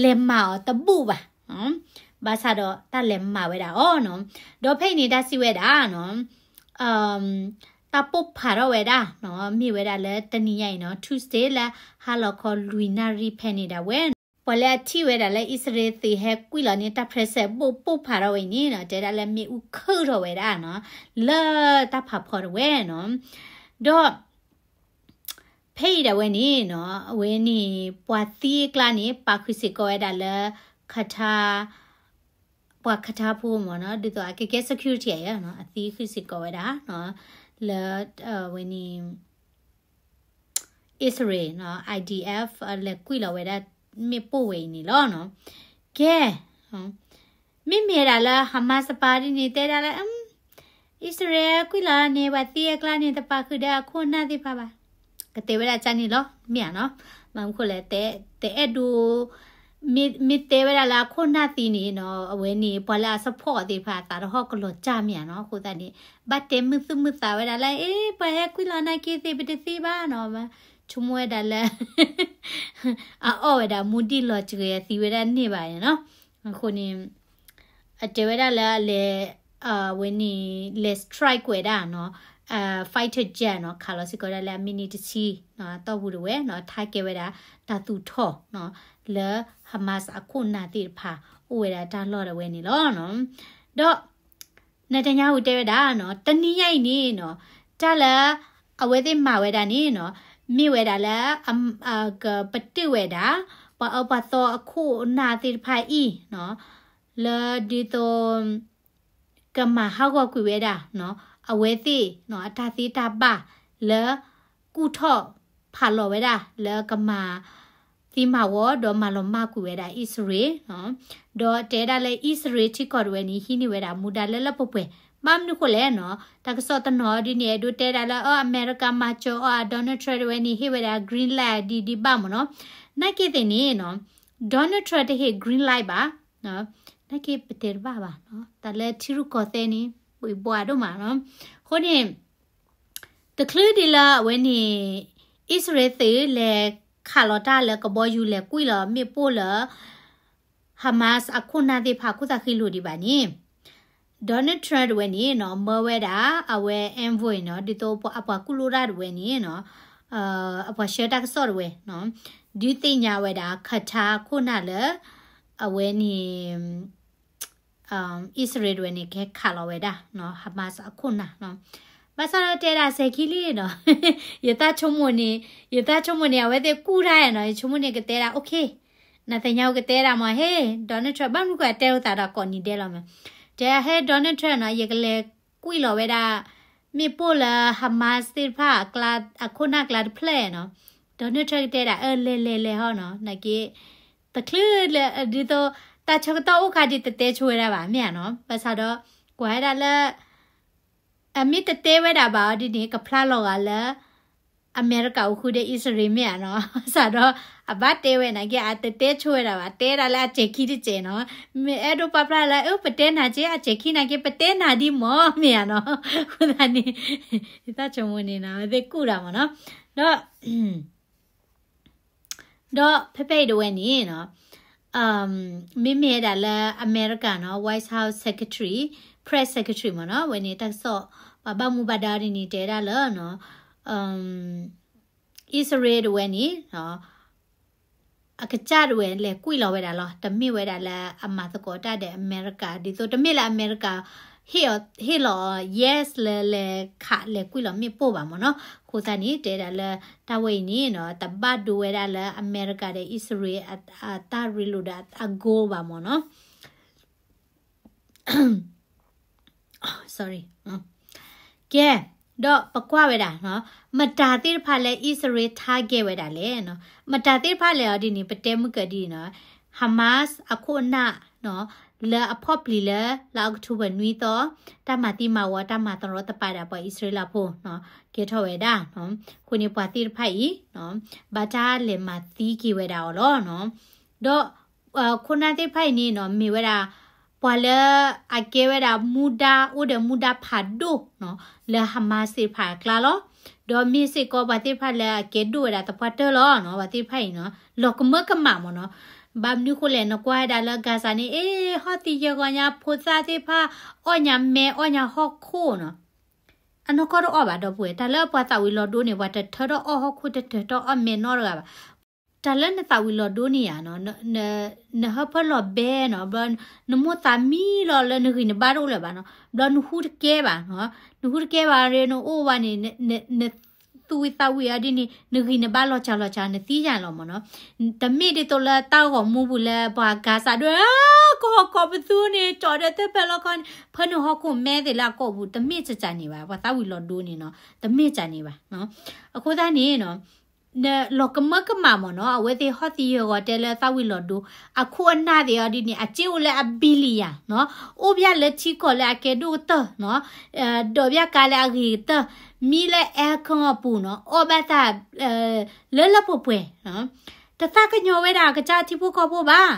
လဲၤမၤအီၤတဘူၣ်ဘၣ်, ဘၣ်ဆၣ်ဒီးတၢ်လဲၤမၤဝဲဒၣ်အီၤနီၤ, ဒီးဖဲအံၤန့ၣ်တၢ်စံးဝဲဒၣ်နီၤ တၢ်ပိၢ်ဖးထီၣ်ဝဲဒၣ်နီၤ မ့ၢ်ဝဲဒၣ်လၢတနံၤညါအံၤနီၤ Tuesday လၢဟါလီၤခီလွံၢ်နၣ်ရံၣ်ဖဲန့ၣ်ဒၣ်ဝဲနီၤ, ပှၤလၢအထံၣ်ဝဲဒၣ်လၢအံၣ်စရ့လးသ့ၣ်ဟဲကွံာ်လီၤန့ၢ်တၢ် present ဘိၣ်ပိၢ်ဖးထီၣ်ဝဲအံၤန့ၣ်နီၤ တဲဒၣ်လၢမ့ၣ်အူခုၣ်ထီၣ်ဝဲဒၣ်နီၤ လၢတၢ်ဖးဖီတဝဲနီၤ, ဒီး ဖဲအံၤဒၣ်ဝဲန့ၣ်နီၤ အဝဲန့ၣ် ပှၤသံအကျါန့ၣ် ပာ်ဃုာ်စ့ၢ်ကီးဝဲဒၣ်လၢ Qatar ပှၤခထါဖိမ့ၢ်နီၤ ဒ်သိးအကကဲ security အံၤနီၤ အသံဃုာ်စ့ၢ်ကီးဝဲဒၣ်နီၤ လၢ အဝဲန့ၣ် အံၣ်စရ့လးနီၤ IDF လဲၤကွံာ်လီၤဝဲဒၣ် မ့ၣ်ပိၢ်ဝဲအံၤန့ၣ်လီၤနီၤ. ကဲ မ့မ့ၢ်ဒၣ်လၢ Hamas တပၤဒ်န့ၣ် တဲဒၣ်လၢ အံၣ်စရ့လးကွံာ်လီၤန့ၣ် ပှၤသံအကျါန့ၣ် တပာ်ဃုာ်ဒီးအခိၣ်အနၢ်သ့ၣ်တဖၣ်ဘၣ်. ကတဲဝဲဒၣ်ကန့ၣ်လီၤ မ့ၢ်ဧါနီၤ. မ့ၢ်မနုၤအဃိလဲၣ် တအဲၣ်ဒိး မ့ၢ် မ့ၢ်တဲဝဲဒၣ်လၢအခိၣ်အနၢ်သံန့ၣ်နီၤ အဝဲန့ၣ် ပှၤလၢအ support သ့ၣ်တဖၣ် အသးတဟီၣ်ကလီၤကၢ်မ့ၢ်ဧါနီၤ. အဃိသတးန့ၣ် ဘၣ်တဲမုာ်သူၣ်မုာ်သးဝဲဒၣ်လၢ အ့ ပှၤဟဲကွံာ်လီၤနာ်က့သ့ၣ် ပတသံဘၣ်နီၤ. ဆိကမိၣ်ဝဲဒၣ်လၢ အအီၣ်ဝဲဒၣ်မူဒံၣ်လီၤစှၤ အသံဝဲဒၣ်န့ၢ်ဘၣ်နီၤ. အဃိန့ၣ် အတဲဝဲဒၣ်လၢအလဲၤ အဝဲန့ၣ် လဲၤ strike ဝဲဒၣ်နီၤ fighter jet နီၤ ခးလီၤစ့ၢ်ကီးဒၣ်လၢအမံးနံးတဆံ အတီၢ်ပူၤတဝဲနီၤ ထါကဲဝဲဒၣ် တၢ်သူၣ်ထီၣ်နီၤ လၢ Hamas အခိၣ်အနၢ်သ့ၣ်တဖၣ် အိၣ်ဝဲဒၣ်တၢ်လီၢ်ဒၣ်ဝဲန့ၣ်လီၤနီၤ. ဒီး Netanyahu တဲဝဲဒၣ်နီၤ တနံၤညါအံၤန့ၣ်နီၤ တၢ်လၢ အဝဲသ့ၣ်မၤဝဲဒၣ်န့ၣ်နီၤ မ့ၢ်ဝဲဒၣ်လၢ အ ကပတုာ်ဝဲဒၣ် ပှၤအၢပှၤသီအခိၣ်အနၢ်သ့ၣ်တဖၣ်အံၤနီၤ လၢဒ်သိး ကမၤဟးဂီၤကွံာ်ဝဲဒၣ်နီၤ အဝဲသ့ၣ်နီၤ အတၢ်သ့တၢ်ဘၣ်လၢ ကူၣ်ထီၣ်ဖးလီၤဝဲဒၣ် လၢကမၤသံမၤဝီ ဒီးမၤလီၤမၢ်ကွံာ်ဝဲဒၣ်အံၣ်စရ့လးနီၤ. ဒီးတဲဒၣ်လၢအံၣ်စရ့လးထံကီၢ်တဝဲန့ၣ် ဟံးန့ၢ်ဝဲဒၣ်မူဒါလၢလၢပှဲၤပှဲၤ ဘၣ်မနုၤဃိလဲၣ်နီၤ တၢ်ကစီၣ်တနီၤဒ်န့ၣ် အဲၣ်ဒိးတဲဒၣ်လၢ အ အမဲရကၤမၤစၢၤအီၤ Donald Trump တဝဲန့ၣ် ဟ့ၣ်ဝဲဒၣ် green light ဒ်ဒ်ဘၣ်မ့ၢ်နီၤ. နာ်က့သ့ၣ်န့ၣ်နီၤ Donald Trump တဟ့ၣ် green light ဘၣ် နာ်က့ပတဲတဘၣ်ဘၣ်နီၤ တၢ်လၢထံရူၢ်ကီၢ်သဲးန့ၣ် ပှ့ၤဘှါဒိၣ်မးနီၤ. အဃိန့ၣ် တချုးဒ်လၢအဝဲန့ၣ် အံၣ်စရ့လးသုးလဲၤခးလီၤတၢ်လၢကဘီယူၤ လဲၤကွံာ်လီၤမ့ၣ်ပိၢ်လၢ Hamas အခိၣ်နၢ်သ့ၣ်တဖၣ် ခိၣ်သးဃံလိၤဒံးဘၣ်န့ၣ် Donald Trump တဝဲန့ၣ်နီၤ မၢဝဲဒၣ် အဝဲ envoy နီၤ ဒ်သိးအပှၤကူၣ်လိၣ်တၢ်တဝဲန့ၣ်နီၤ အပှၤဆှၢတၢ်ကစီၣ်တဝဲနီၤ ဒုးသ့ၣ်ညါဝဲဒၣ် Qatar ခိၣ်နၢ်လၢ အဝဲန့ၣ် အံၣ်စရ့လးတဝဲန့ၣ် ကဟဲခးလီၤဝဲဒၣ်နီၤ Hamas အခိၣ်နၢ်နီၤ. ဘၣ်ဆၣ်ဒီးတဲဒၣ်စဲၤခံလံနီၤ ယသးဆိကမိၣ်န့ၣ် ယသးဆိကမိၣ်န့ၣ် အဝဲသ့ၣ်ကူၣ်တၢ်နီၤ ယဆိကမိၣ်န့ၣ်ကတဲဒၣ် okay နသ့ၣ်ညါကတဲဒၣ်မး ဟ့ Donald Trump ဘၣ်မနုၤဃိအတဲလိာ်သးဒီးကိးနံၤဒဲးလီၤမး တဲဟဲ Donald Trump နီၤ ယကလဲၤကွံာ်လီၤဝဲဒၣ် မ့ၣ်ပိၢ်လၢ Hamas သ့ၣ်တဖၣ်အခိၣ်နၢ်ကျါတဖျၢၣ်နီၤ. Donald Trump ကတဲဒၣ် အၢ လဲၤလဲၤလဲၤဟီနီၤ နာ်က့ တချုးလၢ ဒ်သိး တၢ်ဆၢကတီၢ်အိၣ်ခါဒ်တတဲဆိဝဲဒၣ်ဘၣ် မ့ၢ်ဧါနီၤ. ဘၣ်ဆၣ်ဒီး ကွၢ်ဝဲဒၣ်လၢ အမ့ၢ်တတဲဝဲဒၣ်ဘၣ်အီၤဒ်န့ၣ် ကဖျါလီၤဂာ်လၢ အမဲရကၤအိၣ်ဃုာ်ဒီးအံၣ်စရ့လးမ့ၢ်ဧါနီၤ. ဘၣ်ဆၣ်ဒီး အဘၣ်တဲဝဲနာ်က့ အတတဲဆိဝဲဒၣ်ဘၣ် တဲဒၣ်လၢအစဲၤခံတစဲးနီၤ. မ့ၢ်အဲၣ်ဒိးပာ်ဖျါလၢ အၢ ပတဲနၤက့ အစဲၤခံနာ်က့ ပတဲနၤဒ်မး မ့ၢ်ဧါနီၤ. အဃိသတးန့ၣ် ယသးဆိကမိၣ်န့ၣ်နီၤ အဝဲသ့ၣ်ကူၣ်တၢ်မးနီၤ. ဒီး ဒီးဖဲဖဲအံၤတဝဲန့ၣ်နီၤ မ့မ့ၢ်ဝဲဒၣ်လၢအမဲရကၤနီၤ White House Secretary, Press Secretary မ့ၢ်နီၤ အဝဲန့ၣ်တၢ်ကစီၣ် ပှၤဘၣ်မူဘၣ်ဒါဒ်န့ၣ် တဲဒၣ်လၢနီၤ အံၣ်စရ့လးတဝဲန့ၣ် အကစၢ်တဝဲလဲၤကွံာ်လီၤဝဲဒၣ်လီၤ. တမ့ၢ်ဝဲဒၣ်လၢအမၤသကိးတၢ်ဒီးအမဲရကၤ ဒ်သိးတမ့ၢ်လၢအမဲရကၤ ဟ့ၣ်အီၤ ဟ့ၣ်လီၤအီၤ yes လၢလဲၤခးလဲၤကွံာ်လီၤမ့ၣ်ပိၢ်ဘၣ်မ့ၢ်နီၤ. အဃိသတးန့ၣ် တဲဒၣ်လၢတၢ်ဝဲအံၤန့ၣ်နီၤ တဘၣ်ဒိဝဲဒၣ်လၢအမဲရကၤဒီးအံၣ်စရ့လးအတၢ်ရ့လိာ်ဒီးအ goal ဘၣ်မ့ၢ်နီၤ. ကဲ ဒီးပကွၢ်ဝဲဒၣ်နီၤ မတၤသ့ၣ်တဖၣ်လၢအံၣ်စရ့လး target ဝဲဒၣ်လဲၣ်နီၤ. မတၤသ့ၣ်တဖၣ်လဲၣ်အီၤဒ်န့ၣ် ပတဲမုၢ်ကၢၢ်ဒ်နီၤ Hamas အခိၣ်အနၢ်နီၤ လၢအဖီၣ်ပျံၤလၢ လါအီးကထိဘၢၣ်နွံသီ တၢ်မၤသံမၤဝီ တၢ်မၤသရီသပၤဒၣ်ပှၤအံၣ်စရ့လးဖိနီၤ ကဲထီၣ်ဝဲဒၣ်နီၤ. အဃိန့ၣ် ပှၤသ့ၣ်တဖၣ်အံၤနီၤ ဘၣ်တၢ်လဲၤမၤသံက့ၤဝဲဒၣ်အီၤလီၤနီၤ. ဒီး အခိၣ်နၢ်သ့ၣ်တဖၣ်အံၤန့ၣ်နီၤ မ့ၢ်ဝဲဒၣ် ပှၤလၢအကဲဝဲဒၣ်မူဒါ အိၣ်ဒီးမူဒါဖးဒိၣ်နီၤ လၢ Hamas သ့ၣ်တဖၣ်အကျါလီၤ. ဒီးမ့ၢ်စ့ၢ်ကီးပှၤသ့ၣ်တဖၣ်လၢအကဲဒိၣ်ဝဲဒၣ်သပှၢ်တၢၢ်လီၤနီၤ. ပှၤသ့ၣ်တဖၣ်အံၤနီၤ လီၤကမၢကမၣ်မ့ၢ်နီၤ. ဘၣ်မနုၤဃိလဲၣ် နကွၢ်ဝဲဒၣ်လၢ Gaza န့ၣ် အ့ ဟီၣ်သံယဲၢ်ဂီၤညါ ဖိသၣ်သ့ၣ်တဖၣ် အီၣ်ညါမဲ အီၣ်ညါဟီၣ်ခိၣ်နီၤ. အနီၢ်ကီၢ်တအီၣ်ဘၣ်ဒီပုၢ်ဝဲၢ် တၢ်လၢပှၤသးဝံၤလီၤဒိန့ၣ် ပှၤတထၢထီၣ်အီၣ်ဟီၣ်ခိၣ် တထၢထီၣ်အီၣ်မဲနီတဂၤဘၣ်. တၢ်လၢနသးဝံၤလီၤဒိန့ၣ်ဧါနီၤ နဟၢဖၢလီၤဘဲနီၤ ဘျီ နမိၢ်သးမံလီၤလၢနဂံၢ်နဘါတအိၣ်လၢၤဘၣ်နီၤ ဘျီနဟူတကဲဘၣ်နီၤ နဟူတကဲဘၣ်ရ့ နအိၣ်ဝဲန့ၣ် န သူၣ်ဝံၣ်သးဝံၣ်အီၤဒ်န့ၣ် နဂံၢ်နဘါလီၤစှၤလီၤစှၤ နသံယါလီၤမ့ၢ်နီၤ. တမ့ၢ်ဒ်သိးလၢတၢ်ဂီၤမူပူၤလၢပှၤကၤစးဒိၣ် ကီၢ်ကီၢ်ပသူန့ၣ် ကၠီၣ်ဒီးသ့ၣ်ဖဲလီခီန့ၣ် ဖၢနုာ်ဟီၣ်ခိၣ်မဲသ့ၣ်လၢအကီၢ်ပူၤ တမ့ၢ်ကကန့ၣ်ဘၣ်. ပှၤသးဝံၣ်လီၤဒိန့ၣ်နီၤ တမ့ၢ်ကန့ၣ်ဘၣ်. အဃိသတးန့ၣ်နီၤ လီၤကမၢကမၣ်မ့ၢ်နီၤ အဝဲသ့ၣ်ဟီၣ်သယၢၢ်ဂီၤတဲလၢသးဝံၣ်လီၤဒိ အခိၣ်အနၢ်သ့ၣ်အီၤဒ်န့ၣ် အစ့အိၣ်လၢအ billion နီၤ အိၣ်ဘၣ်လၢထံကီၢ်လၢအကဲဒိၣ်ကတၢၢ်နီၤ ဒီးဘၣ်ကါလၢအဂ့ၤကတၢၢ် မံလၢ aircon အပူၤနီၤ အီၣ်ဘၣ်တၢ် လၢလၢပှဲၤပှဲၤနီၤ တသးကညီၤဝဲဒၣ်အကစၢ်ထံဖိကီၢ်ဖိဘၣ်.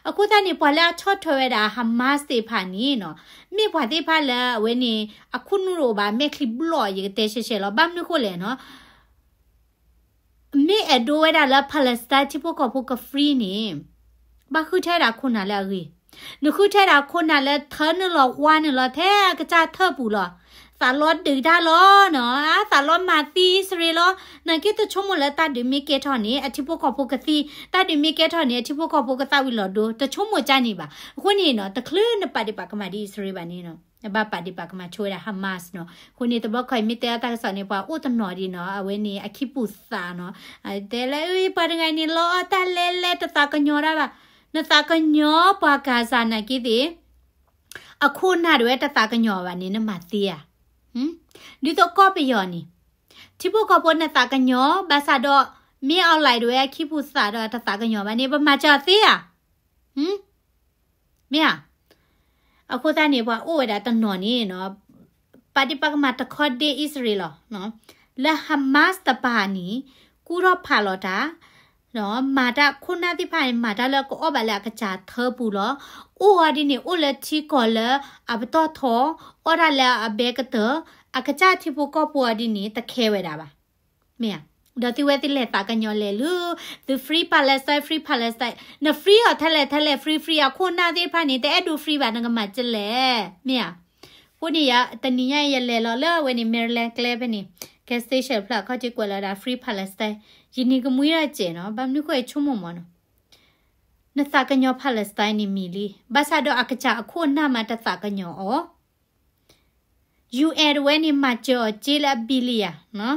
အဃိသတးန့ၣ် ပှၤလၢအဆီၣ်ထွဲဝဲဒၣ် Hamas သ့ၣ်တဖၣ်န့ၣ်နီၤ မ့ၢ်ပှၤသ့ၣ်တဖၣ်လၢအဝဲန့ၣ် အခိၣ်နူာ်တအိၣ်ဘၣ် မဲာ်ချံဘျီၣ် ယကတဲရှဲရှဲလီၤ. ဘၣ်မနုၤဃိလဲၣ်နီၤ မ့ၢ်အဲၣ်ဒိးဝဲဒၣ်လၢ Palestine ထံဖိကီၢ်ဖိက free န့ၣ် ဘၣ်ဃုထၢဒၣ်ခိၣ်နၢ်လၢအဂ့ၤ, နဃုထၢဒၣ်ခိၣ်နၢ်လၢထၢနုာ်လီၤဝါနုာ်လီၤထဲအကစၢ်ထၢၣ်ပူၤလီၤ. သးလီၤဒုးတၢ်လီၤနီၤ, သးလီၤမၤသံအံၣ်စရ့လးလီၤ. နာ်က့တဆိကမိၣ်လၢတၢ်ဒုးမ့ၢ်ကဲထီၣ်န့ၣ် အထံဖိကီၢ်ဖိကသံ, တၢ်ဒုးမ့ၢ်ကဲထီၣ်န့ၣ် အထံဖိကီၢ်ဖိကသးဝံၤလီၤဒိ, တဆိကမိၣ်ကန့ၣ်ဘၣ်. အဃိန့ၣ်နီၤ တချုးနပာ်ဒ့ၣ်ပာ်ကမၣ်ဒ်အံၣ်စရ့လးဘၣ်န့ၣ်နီၤ ဘၣ်ပာ်ဒ့ၣ်ပာ်ကမၣ်ဆိဝဲဒၣ် Hamas နီၤ. အဃိန့ၣ် တဘျီခီအံၤမ့ၢ်တဲအတၢ်ကစီၣ်န့ၣ် ပှၤအိၣ်တနီၤဒံးနီၤ, အဝဲန့ၣ် အခံပူၤသးနီၤ, တဲလၢပှၤတဂၤန့ၣ် လီအီၣ်တၢ်လဲလဲ တသးကညီၤတၢ်ဘၣ်. နသးကညီၤပှၤကၤစၤနာ်က့သ့ၣ်, အခိၣ်နၢ်တဝဲတသးကညီၤဘၣ်န့ၣ် နမၤသ့ဧါ. ဒ်သိးကီၢ်ပယီၤန့ၣ်, ထံဖိကီၢ်ဖိနသးကညီၤ, ဘၣ်ဆၣ်ဒီး မ့ၢ်အီၤလဲၣ်တဝဲအခံပူၤသးဒီးတသးကညီၤဘၣ်န့ၣ် ပမၤစၢၤသ့ဧါ. မ့ၢ်ဧါ. အဃိသတးန့ၣ် ပှၤအိၣ်ဝဲဒၣ်တနီၤန့ၣ်နီၤ, ပာ်ဒ့ၣ်ပာ်ကမၣ်တခီဒ့အံၣ်စရ့လးလီၤ. လၢ Hamas တပၤန့ၣ် ကူၣ်ထီၣ်ဖးလီၤတၢ်, မၤတၢ်ခိၣ်နၢ်သ့ၣ်တဖၣ်န့ၣ် မၤတၢ်လၢကအီၣ်ဘၣ်လၢအကစၢ်ထၢပူၤလီၤ. အိၣ်အီၤဒ်န့ၣ် အိၣ်လၢထံကီၢ်လၢအပတီၢ်ထီ, အီၣ်တၢ်လၢအဘဲကတၢၢ်, အကစၢ်ထံဖိကီၢ်ဖိအီၤဒ်န့ၣ် တခဲဝဲဒၣ်ဘၣ်. မ့ၢ်ဧါ. ဒီးသုဝဲသုလဲၤသးကညီၤလဲၤလၢ သု free Palestine, free Palestine, န free အီၤထဲလဲၣ်ထဲလဲၣ် free free အခိၣ်နၢ်သ့ၣ်တဖၣ်န့ၣ် တအဲၣ်ဒိး free ဘၣ် နကမၤကလဲၣ်. မ့ၢ်ဧါ. အဃိန့ၣ် တနံၤညါအံၤယလဲၤလီၤလၢအဝဲန့ၣ် Maryland ကျဲဖဲန့ၣ် gas station ဖျၢၣ်အခီၣ်ထံးကွဲးလီၤဝဲဒၣ် free Palestine, ယနံၤကမှံထီၣ်စဲးနီၤ, ဘၣ်မနုၤဃိဆိကမိၣ်မ့ၢ်နီၤ, နသးကညီၤ Palestine န့ၣ်မံၤလံ, ဘၣ်ဆၣ်ဒီးအကစၢ်အခိၣ်အနၢ်မးတသးကညီၤအီၤ UN တဝဲန့ၣ် မၤစၢၤအီၤစ့လၢအ billion နီၤ,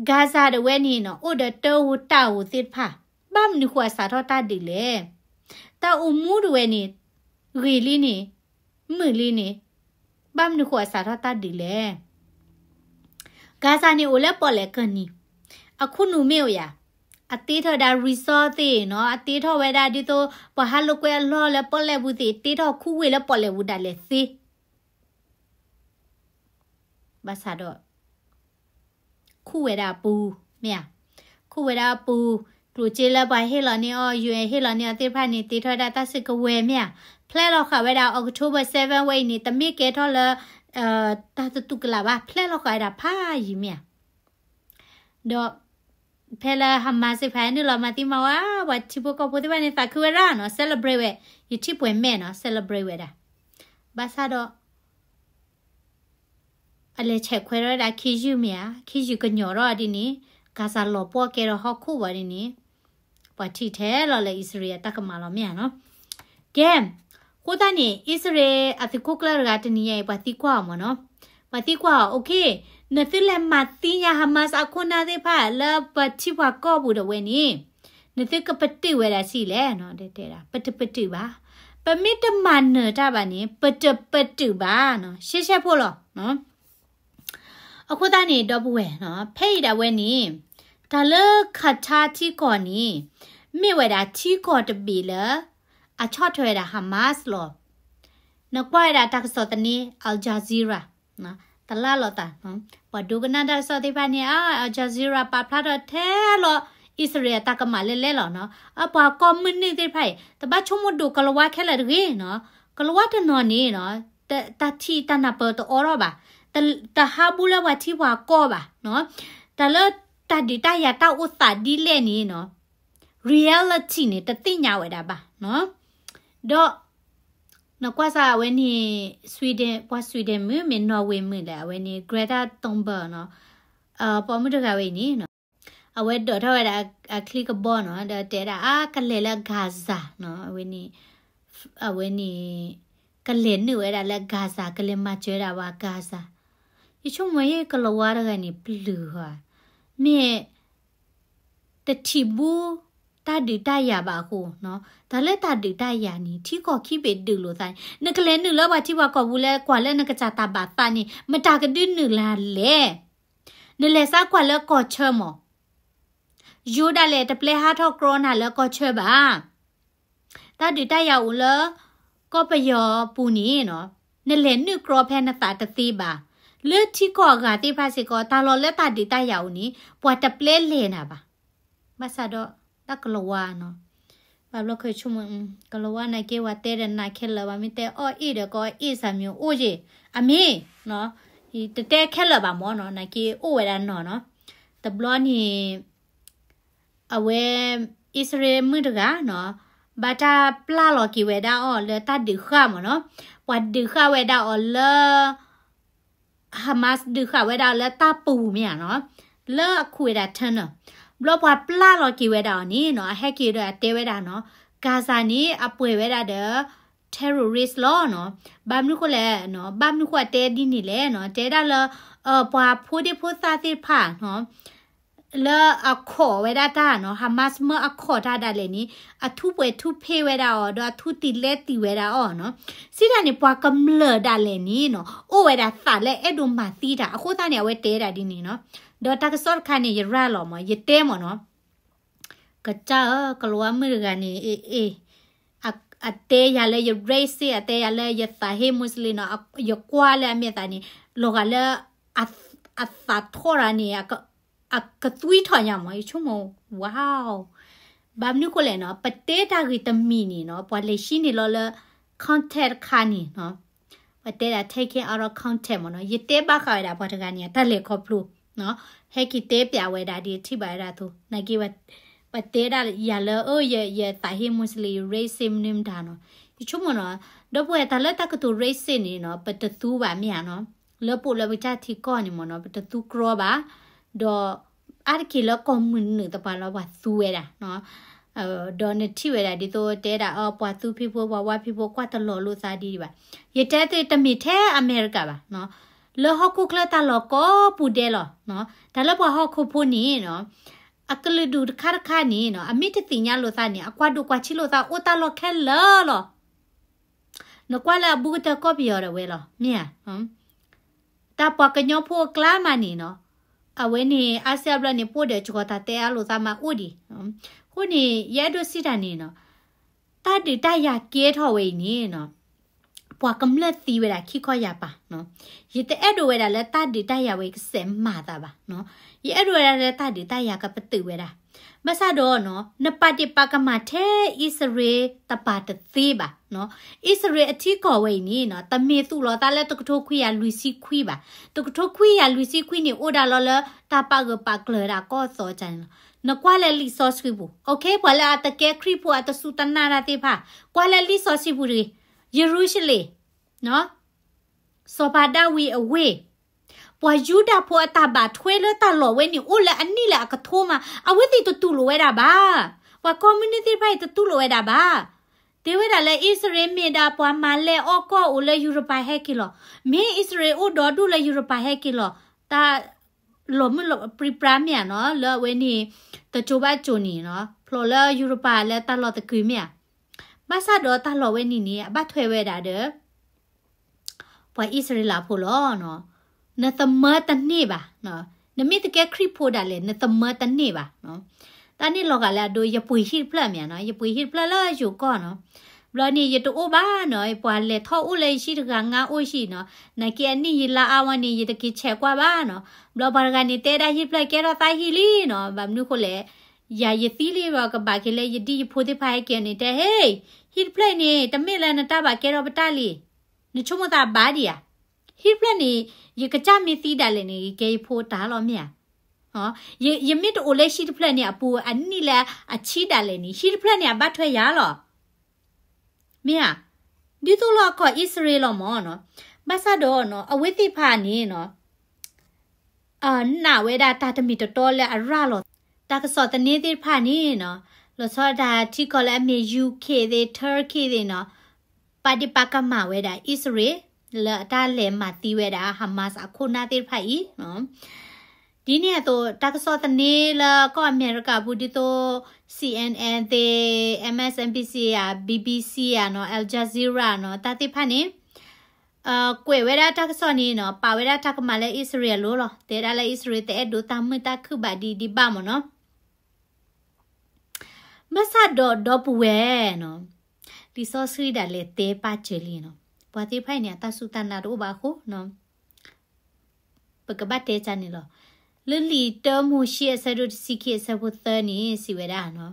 Gaza တဝဲန့ၣ်နီၤ အိၣ်ဒီးတၢ်အိၣ်တၢ်အိၣ်သ့ၣ်တဖၣ်, ဘၣ်မနုၤဃိအစးထီၣ်တၢ်ဒုးလဲၣ်. တၢ်အိၣ်မူတဝဲန့ၣ် ဂ့ၤလံန့ၣ်, မုာ်လံန့ၣ်, ဘၣ်မနုၤဃိအစးထီၣ်တၢ်ဒုးလဲၣ်. Gaza န့ၣ်အိၣ်လၢပီၣ်လဲၣ်ကၢၢ်နံၤ, အခိၣ်နူာ်မ့ၢ်အိၣ်ယၤ, အတ့ထီၣ်ဝဲဒၣ် resort သ့ၣ်နီၤ, အတ့ထီၣ်ဝဲဒၣ်ဒ်သိး ပှၤဟးလိာ်ကွဲအလီၢ်လၢပီၣ်လဲၣ်ပူၤသ့ၣ် တ့ထီၣ်ခူဝ့ၢ်လၢပီၣ်လဲၣ်ပူၤဒၣ်လဲာ်သ့ ဘၣ်ဆၣ်ဒီး ခူၣ်ဝဲဒၣ်အပူၤ, မ့ၢ်ဧါ, ခူၣ်ဝဲဒၣ်အပူၤ, ကျိၣ်စ့လၢပှၤဟ့ၣ်လီၤန့ၢ်အီၤ, UN ဟ့ၣ်လီၤန့ၢ်အီၤသ့ၣ်တဖၣ်န့ၣ် တ့ထီၣ်ဝဲဒၣ်တၢ်စုကဝဲၤ မ့ၢ်ဧါ, ဖျဲလီၤဃာ်ဝဲဒၣ် October seven ဝဲအံၤန့ၣ် တမ့ၢ်ကဲထီၣ်လၢ တၢ်တတူၢ်ကလာ်ဘၣ်, ဖျဲလီၤဃာ်ဝဲဒၣ်ဖးယံာ် မ့ၢ်ဧါ. ဒီး ဖဲလၢ Hamas သ့ၣ်တဖၣ်နုာ်လီၤမၤသံမၤဝဲ ပှၤထံဖိကီၢ်ဖိသ့ၣ်တဖၣ်န့ၣ် သးခုဝဲဒၣ်နီၤ, celebrate ဝဲ, ယထံၣ်ပှဲၤမဲာ်နီၤ celebrate ဝဲဒၣ်, ဘၣ်ဆၣ်ဒီး အလဲၤဆဲးခွဲးထီၣ်ဝဲဒၣ်ခံယုၢ်မ့ၢ်ဧါ, ခံယုၢ်ကညီၤထီၣ်ဒ်န့ၣ်, Gaza လီၤပှီၢ်ကဲထီၣ်ဟီၣ်ခိၣ်ဝဲဒ်န့ၣ်, ပှၤထံၣ်ထဲလီၤလၢအံၣ်စရ့လးအတၢ်ကမၣ်လီၤ မ့ၢ်ဧါနီၤ. ကဲ, အဃိသတးန့ၣ် အံၣ်စရ့လးအသုးခိၣ်ကျၢၢ်တဂၤတနံၤညါအံၤ ပှၤသံကွၢ်အီၤမ့ၢ်နီၤ, ပှၤသံကွၢ်အီၤ okay, နသုလဲၤမၤသံညါ Hamas အခိၣ်နၢ်သ့ၣ်တဖၣ်လၢပှၤထံပှၤကီၢ်ပူၤဒီးဝဲန့ၣ်, နသုကပတုာ်ဝဲဒၣ်ဆံးလဲၣ်, တဲဒၣ် ပတပတုာ်ဘၣ်, ပမ့ၢ်တမၤနၢၤတၢ်ဘၣ်န့ၣ် ပတပတုာ်ဘၣ်, ရှဲရှဲဖိလီၤ. အဃိသတးန့ၣ် ဒီပုၢ်ဝဲၢ်, ဖဲအံၤဒၣ်ဝဲန့ၣ်, တၢ်လၢ Qatar ထံကီၢ်န့ၣ်, မ့ၢ်ဝဲဒၣ်ထံကီၢ်တဘ့ၣ်လၢ အဆီၣ်ထွဲဝဲဒၣ် Hamas လီၤ. နကွၢ်ဝဲဒၣ်တၢ်ကစီၣ်သန့ Al Jazeera, တလၢ်လိာ်သး, ပှၤဒိကနၣ်တၢ်ကစီၣ်သ့ၣ်တဖၣ်န့ၣ် Al Jazeera ပာ်ဖျါထီၣ်ထဲလီၤ အံၣ်စရ့လးအတၢ်ကမၣ်လဲၣ်လဲၣ်လီၤနီၤ, အပှၤကီၢ်မုၢ်နုာ်သ့ၣ်တဖၣ်အံၤ တဘၣ်ဆိကမိၣ်ဒိၣ်ကလၤဝါခဲလၢာ်တဂ့ၤနီၤ, ကလၤဝါတနီၤန့ၣ်နီၤ တၢ်ထံၣ်တၢ်နၢ်ပၢၢ်တအိးထီၣ်ဘၣ်, တဟးဘူးလၢပှၤထံပှၤကီၢ်ဘၣ်, တၢ်လၢတၢ်ဒုးတၢ်ယၤတၢ်အိၣ်သးဒ်လဲၣ်န့ၣ်နီၤ, reality န့ၣ် တသ့ၣ်ညါဝဲဒၣ်ဘၣ်. ဒီး နကွၢ်စၢ်အဝဲန့ၣ် Sweden, ပှၤ Sweden မုၣ် မ့ၢ် Norway မုၣ်လဲၣ်, အဝဲန့ၣ် Greta Thunberg နီၤ, ပိာ်မုၣ်တဂၤဝဲအံၤန့ၣ် အဝဲဒိးထီၣ်ဝဲဒၣ်အချံကဘီနီၤ, ဒီးတဲဒၣ် အါ ကလဲၤလၢ Gaza နီၤ, အဝဲန့ၣ် အဝဲန့ၣ် ကလဲၤနုာ်ဝဲဒၣ်လၢ Gaza, ကလဲၤမၤစၢၤဝဲဒၣ်ပှၤ Gaza, ယဆိကမိၣ်ယဲ ကလၤဝါတဂၤန့ၣ် ပျုၢ်ဧါ, မ့ၢ်တထံၣ်ဘၣ်တၢ်ဒုးတၢ်ယၤဘၣ်အဃိနီၤ, တၢ်လၢတၢ်ဒုးတၢ်ယၤန့ၣ် ထံကီၢ်ခံဘ့ၣ်ဒုးလိာ်သးန့ၣ် နကလဲၤနုာ်လၢပှၤထံပှၤကီၢ်ပူၤလၢကွၢ်လၢနကစၢ်တၢ်ဘၣ်သးန့ၣ် မတၤကဒုးနုာ်လၢလဲၣ်. နလဲၤစးကွၢ်လၢကီၢ်ဆၢမး ယိၤဒၣ်လဲာ်တပျဲဟးထီၣ်ကြီနၤလၢကီၢ်ဆၢဘၣ်. တၢ်ဒုးတၢ်ယၤအိၣ်လၢကီၢ်ပယီၤပူၤန့ၣ်နီၤ, နလဲၤနုာ်ကြီဖဲနသးတသ့ဘၣ်. လၢထံကီၢ်အဂၤသ့ၣ်တဖၣ်စ့ၢ်ကီး တၢ်လီၢ်လၢတၢ်ဒုးတၢ်ယၤအိၣ်န့ၣ် ပှၤတပျဲလဲၤနၤဘၣ်. ဘၣ်ဆၣ်ဒီး တၢ်ကလၤဝါနီၤ, ဘၣ်ဘျီခဲဆိကမိၣ် ကလၤဝါနာ်က့ပှၤတဲဒီးနၤခဲလၢာ်ဘၣ်, မ့ၢ်တဲအီၣ်အ့ၣ်ဒီးကအီၣ်အ့ၣ်စၢ်မံၤအိၣ်ယ့ၢ် အမ့ၢ် တတဲခဲလၢာ်ဘၣ်မးနီၤ, နာ်က့အိၣ်ဝဲဒၣ်နီၤနီၤ. တဘျီန့ၣ် အဝဲ အံၣ်စရ့လးမုၣ်တဂၤနီၤ, ဘၣ်တၢ်ပျၢ်လီၤက့ၤဝဲဒၣ်အီၤလၢတၢ်ဒုးဃာ်မးနီၤ, ပှၤဒုးဃာ်ဝဲဒၣ်အီၤလၢ Hamas ဒုးဃာ်ဝဲဒၣ်အီၤလၢတၢ်ပူၤမ့ၢ်ဧါနီၤ, လၢအခူၣ်ဝဲဒၣ် tunnel, ဘျီပှၤပျၢ်လီၤက့ၤဝဲဒၣ်အီၤန့ၣ်နီၤ, အဟဲက့ၤဒီးအတဲဝဲဒၣ်နီၤ, Gaza န့ၣ် အပှဲၤဝဲဒၣ်ဒီး terrorist လီၤနီၤ. ဘၣ်မနုၤဃိလဲၣ်နီၤ, ဘၣ်မနုၤဃိအတဲဒ်န့ၣ်လဲၣ်နီၤ, တဲဒၣ်လၢ ပှၤဖိဒံဖိသၣ်သ့ၣ်တဖၣ်နီၤ လၢအခီၣ်ဝဲဒၣ်တၢ်နီၤ, Hamas မၢအခီၣ်တၢ်ဒၣ်လဲာ်န့ၣ် အထူပှဲၤထူဖ့ဝဲဒၣ်အီၤ ဒီးအထူတံၢ်လဲတံၢ်ဝဲဒၣ်အီၤနီၤ. စံးတၢ်န့ၣ် ပှၤကမျၢၢ်ဒၣ်လဲာ်န့ၣ်နီၤ အိၣ်ဝဲဒၣ်သးလၢအဲၣ်ဒိးမၤသံတၢ် အဃိသတးန့ၣ် အဝဲတဲဒၣ်ဒ်န့ၣ်နီၤ. ဒီးတၢ်ကစီၣ်တခါန့ၣ် ယရၤလီၤမး ယတဲမးနီၤ, ကစၢ်ဧၢ ကလၤဝါမုၣ်တဂၤန့ၣ် အ့ၣ် အ့ၣ် အတဲယၤလၢယ racist အတဲယၤလၢယသးဟ့ Muslim နီၤ, ယကွၢ်လၢအမဲာ်သးန့ၣ် လီၤဂာ်လၢ အသးထီၣ်တၢ်န့ၣ် အကသွံထီၣ်ညါမး ယဆိကမိၣ် wow. ဘၣ်မနုၤဃိလဲၣ်နီၤ, ပတဲတၢ်ဂ့ၢ်တမံၤန့ၣ်နီၤ ပှၤလဲၤဟံးန့ၢ်လီၤလၢ context တခါန့ၣ်နီၤ, ပတဲဒၣ် taken out of context မးနီၤ, ယတဲဘၣ်ဃးဝဲဒၣ်ပှၤတဂၤန့ၣ် တၢ်လဲၤခီဖျိ ဟဲက့ၤတဲပျးဝဲဒၣ်ဒ်ထံၣ်ဘၣ်ဝဲဒၣ်အသိး နာ်က့ ပတဲဒၣ်ယၤလၢ အၢ ယသးဟ့ Muslim ယ racist မနုၤမတၤနီၤ, ယဆိကမိၣ်နီၤ, ဒီပုၢ်ဝဲၢ်တၢ်လၢတၢ်ကတိၤ racist န့ၣ်နီၤ ပတသူဘၣ်မ့ၢ်ဧါနီၤ, လၢပအိၣ်လၢပကစၢ်ထံကီၢ်န့ၣ်မးနီၤ ပတသူကြီဘၣ်, ဒီး အါတက့ၢ်လၢကီၢ်မုၢ်နုာ်သပှၢ်လၢပှၤသူဝဲဒၣ် ဒီးနထံၣ်ဝဲဒၣ်ဒ်သိးတဲဒၣ်အီၤ ပှၤသူဖံဖိ ပှၤဝါဖံဖိ ကွၢ်တလီၤလိာ်သးဒံးဒံးဘၣ်. ယတဲသုတမ့ၢ်ထဲအမဲရကၤဘၣ်, လၢဟီၣ်ခိၣ်ချၢတၢ်လီၢ်ကိးပူၤဒဲးလီၤ. တၢ်လၢပှၤဟီၣ်ခိၣ်ဖိန့ၣ်နီၤ, အကလုာ်ဒူၣ်တခါတခါန့ၣ်နီၤ အမ့ၢ်တသ့ၣ်ညါလိာ်သးန့ၣ် အကွၢ်ဒိၣ်ကွၢ်ဆံးလိာ်သးအိၣ်တၢ်လီၢ်ခဲလၢာ်လီၤ. နကွၢ်လၢအဘူးကတၢၢ်ကီၢ်ပယီၤဒၣ်ဝဲလီၤ မ့ၢ်ဧါ. တၢ်ပှၤကညီဖိအကျါမးန့ၣ်နီၤ, အဝဲန့ၣ် အါစံအါဘျီန့ၣ် ပအိၣ်ဒီးစှီၤတၢ်တဲအါလိာ်သးမးအိၣ်ဒံး. အဃိန့ၣ် ယအဲၣ်ဒိးစံးတၢ်န့ၣ်နီၤ, တၢ်ဒုးတၢ်ယၤကဲထီၣ်ဝဲအံၤန့ၣ်နီၤ, ပှၤကမျၢၢ်သံဝဲဒၣ်ခံခီယၤပၤနီၤ. ယတအဲၣ်ဒိးဝဲဒၣ်လၢတၢ်ဒုးတၢ်ယၤဝဲကစဲးမၤသးဘၣ်နီၤ. ယအဲၣ်ဒိးဝဲဒၣ်လၢတၢ်ဒုးတၢ်ယၤကပတုာ်ဝဲဒၣ် ဘၣ်ဆၣ်ဒီးနီၤ နပာ်ဒ့ၣ်ပာ်ကမၣ်ထဲအံၣ်စရ့လးတပၤတသ့ဘၣ်နီၤ. အံၣ်စရ့လးအထံကီၢ်ဝဲအံၤန့ၣ်နီၤ တမ့ၢ်သူၣ်လီၤသးလၢတကထိခွံကယၤလွံၢ်ဆံခွံဘၣ်. တကထိခွံကယၤလွံၢ်ဆံခွံန့ၣ် အိၣ်ဒၣ်လီၤလၢတၢ်ပာ်ဂၢၢ်ပာ်ကျၢၤဒၣ်ကီၢ်သီတၢ်န့ၣ်လီၤ. နကွၢ်လၢလံာ်စီဆှံပူၤ okay ပှၤလၢအတကဲခရံာ်ဖိအတစူၢ်တနာ်တၢ်သ့ၣ်တဖၣ် ကွၢ်လၢလံာ်စီဆှံပူၤတဂ့ၤ. ယရူၤၡလ့ၣ် စီၤပၤဒၤဝံးအဝ့ၢ် ပှၤယူဒၤဖိအတၢ်ဘၣ်ထွဲလၢတၢ်လီၢ်ဝဲန့ၣ် အိၣ်လၢအနံၣ်လၢအကထိမး အဝဲသ့ၣ်တတူၢ်လိာ်ဝဲဒၣ်ဘၣ်. ပှၤကီၢ်မုၢ်နုာ်သ့ၣ်တဖၣ်အံၤတတူၢ်လိာ်ဝဲဒၣ်ဘၣ်. တဲဝဲဒၣ်လၢအံၣ်စရ့လးမ့ၢ်ဒၣ်ပှၤမၤလဲၢ်အီၣ်ကီၢ်အိၣ်လၢယူရပၤဟဲက့ၤလီၤ. မ့ၢ်အံၣ်စရ့လးအိၣ်ဒီဒူၣ်လၢယူရပၤဟဲက့ၤလီၤ. တၢ်လီၤမုၢ်လီၤပြံပြါမ့ၢ်ဧါနီၤ လၢအဝဲန့ၣ် တစိၤဘၣ်တစိၤန့ၣ်နီၤ ဖျိးလၢယူရပၤလၢတၢ်လီၢ်တကုာ်မ့ၢ်ဧါ. ဘၣ်ဆၣ်ဒီးတၢ်လီၢ်ဝဲန့ၣ်န့ၣ် အဘၣ်ထွဲဝဲဒၣ်ဒီး ပှၤအံၣ်စရ့လးဖိလီၤ. နသမၢတန့ၢ်ဘၣ်. နမ့ၢ်တကဲခရံာ်ဖိဒၣ်လဲာ် နသမၢတန့ၢ်ဘၣ်. တၢ်န့ၣ်လီၤဂာ်လၢအဒိ ယပှ့ၤဟံၣ်တဖျၢၣ်မ့ၢ်ဧါနီၤ ယပှ့ၤဟံၣ်တဖျၢၣ်လၢယိၤကီၢ်နီၤ. ဘျီန့ၣ် ယတအိၣ်ဘၣ်နီၤ ပှၤလဲၤထီၣ်အိၣ်လၢယဟံၣ်တဂၤ ငါအိၣ်ဟံၣ်နီၤ. နာ်က့အနံၣ်ယံာ်လါအါဝဲန့ၣ် ယတက့ၤဆဲးကွၢ်ဘၣ်နီၤ. ဘျီပှၤတဂၤန့ၣ် တဲဒၣ်ဟံၣ်တဖျၢၣ်ကဲထီၣ်သးဟံၣ်လံနီၤ. ဘၣ်မနုၤဃိလဲၣ် ယၤယသံလံ ဘၣ်ကဘၣ်က့ၤလၢယဒ်ယဖိသ့ၣ်တဖၣ်ဟဲက့ၤန့ၣ် တဲ ဟ့ ဟံၣ်တဖျၢၣ်အံၤန့ၣ် တမ့ၢ်လၢနတၢ်ဘၣ်ကဲထီၣ်ပတၢ်လံ. နဆိကမိၣ်သးဘၣ်ဒံးဧါ. ဟံၣ်တဖျၢၣ်န့ၣ် ယကစၢ်မ့ၢ်သံဒၣ်လဲာ်န့ၣ် ယကဲယဖိတၢ်လီၤမ့ၢ်ဧါ. ယမ့ၢ်တအိၣ်လၢဟံၣ်တဖျၢၣ်န့ၣ်အပူၤ အနံၣ်လၢအဆံဒၣ်လဲာ်န့ၣ် ဟံၣ်တဖျၢၣ်န့ၣ် အဘၣ်ထွဲယၤလီၤ. မ့ၢ်ဧါ. ဒ်သိးလီၤအခီၣ်အံၣ်စရ့လးလီၤမးနီၤ. ဘၣ်ဆၣ်ဒီးနီၤ အဝဲသ့ၣ်တဖၣ်န့ၣ်နီၤ နာ်ဝဲဒၣ်တၢ်တမ့ၢ်တတီလၢအရၤလီၤ. တၢ်ကစီၣ်သန့သ့ၣ်တဖၣ်န့ၣ်နီၤ လီၤဆီဒၣ်တၢ်ထံကီၢ်လၢအမ့ၢ် UK သ့ၣ် Turkey သ့ၣ်နီၤ ပာ်ဒ့ၣ်ပာ်ကမၣ်ဝဲဒၣ်အံၣ်စရ့လး လၢအတၢ်လဲၤမၤသံဝဲဒၣ် Hamas အခိၣ်နၢ်သ့ၣ်တဖၣ်အံၤနီၤ. ဒ်န့ၣ်အသိး တၢ်ကစီၣ်သန့လၢကီၢ်အမဲရကၤပူၤ ဒ်သိး C N N သ့ၣ် M S N B C ဧါ B B C ဧါနီၤ Al Jazeera နီၤ တၢ်သ့ၣ်တဖၣ်န့ၣ် ကွဲးဝဲဒၣ်တၢ်ကစီၣ်န့ၣ်နီၤ ပာ်ဝဲဒၣ်တၢ်ကမၣ်လၢအံၣ်စရ့လးအလိၤလီၤ. တဲဒၣ်လၢအံၣ်စရ့လးတအဲၣ်ဒိးတၢ်မုာ်တၢ်ခုၣ်ဘၣ်ဒံးဒံးဘၣ်မ့ၢ်နီၤ. ဘၣ်ဆၣ်ဒီးဒီပုၢ်ဝဲၢ်နီၤ, လံာ်စီဆှံဒၣ်လဲာ်တဲပာ်စၢၤလံနီၤ, ပှၤသ့ၣ်တဖၣ်အံၤန့ၣ် အတၢ်စူၢ်တၢ်နာ်တအိၣ်ဘၣ်အဃိနီၤ ပကဘၣ်တဲကန့ၣ်လီၤ. လၢလံာ်တၢမိၤၡ့အဆၢဒိၣ်တဆံခံအဆၢဖိသၢန့ၣ် စံးဝဲဒၣ်နီၤ,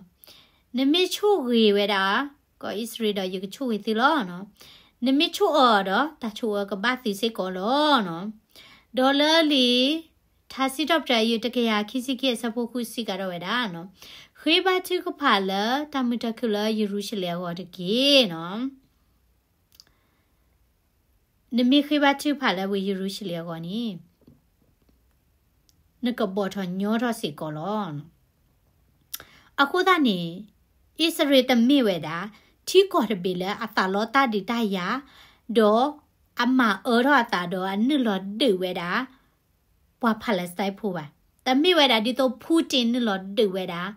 နမ့ၢ်ဆိၣ်ဂ့ၤဝဲဒၣ် ကီၢ်အံၣ်စရ့လးဒီး ယကဆိၣ်ဂ့ၤသုလီၤနီၤ. နမ့ၢ်ဆိၣ်အၢဒီး တၢ်ဆိၣ်အၢကဘၣ်သုစ့ၢ်ကီးလီၤနီၤ. ဒီးလၢလံာ် ထါစံးထီၣ်ပတြၢၤ အယုၢ်တကယၤခံဆံခံအဆၢဖိဃုစံးကဒီးဝဲဒၣ်နီၤ, ဃ့ဘါထုကဖၣ်လၢတၢ်မုာ်တၢ်ခုၣ်လၢယရူၤၡလ့ၣ်အဂီၢ်တက့ၢ်နီၤ. နမ့ၢ်ဃ့ဘါထုကဖၣ်လၢဝ့ၢ်ယရူၤၡလ့ၣ်အဂီၢ်န့ၣ် နကဘီၣ်ထီၣ်ညီထီၣ်စ့ၢ်ကီးလီၤ. အဃိသတးန့ၣ် အံၣ်စရ့လးတမ့ၢ်ဝဲဒၣ် ထံကီၢ်တဘ့ၣ်လၢအသးလီတၢ်ဒုးတၢ်ယၤ, ဒီးအမၤအၢထီၣ်အသးဒီးအနုာ်လီၤဒုးဝဲဒၣ် ပှၤ Palestine ဖိဘၣ်. တမ့ၢ်ဝဲဒၣ်ဒ်သိး Putin နုာ်လီၤဒုးဝဲဒၣ်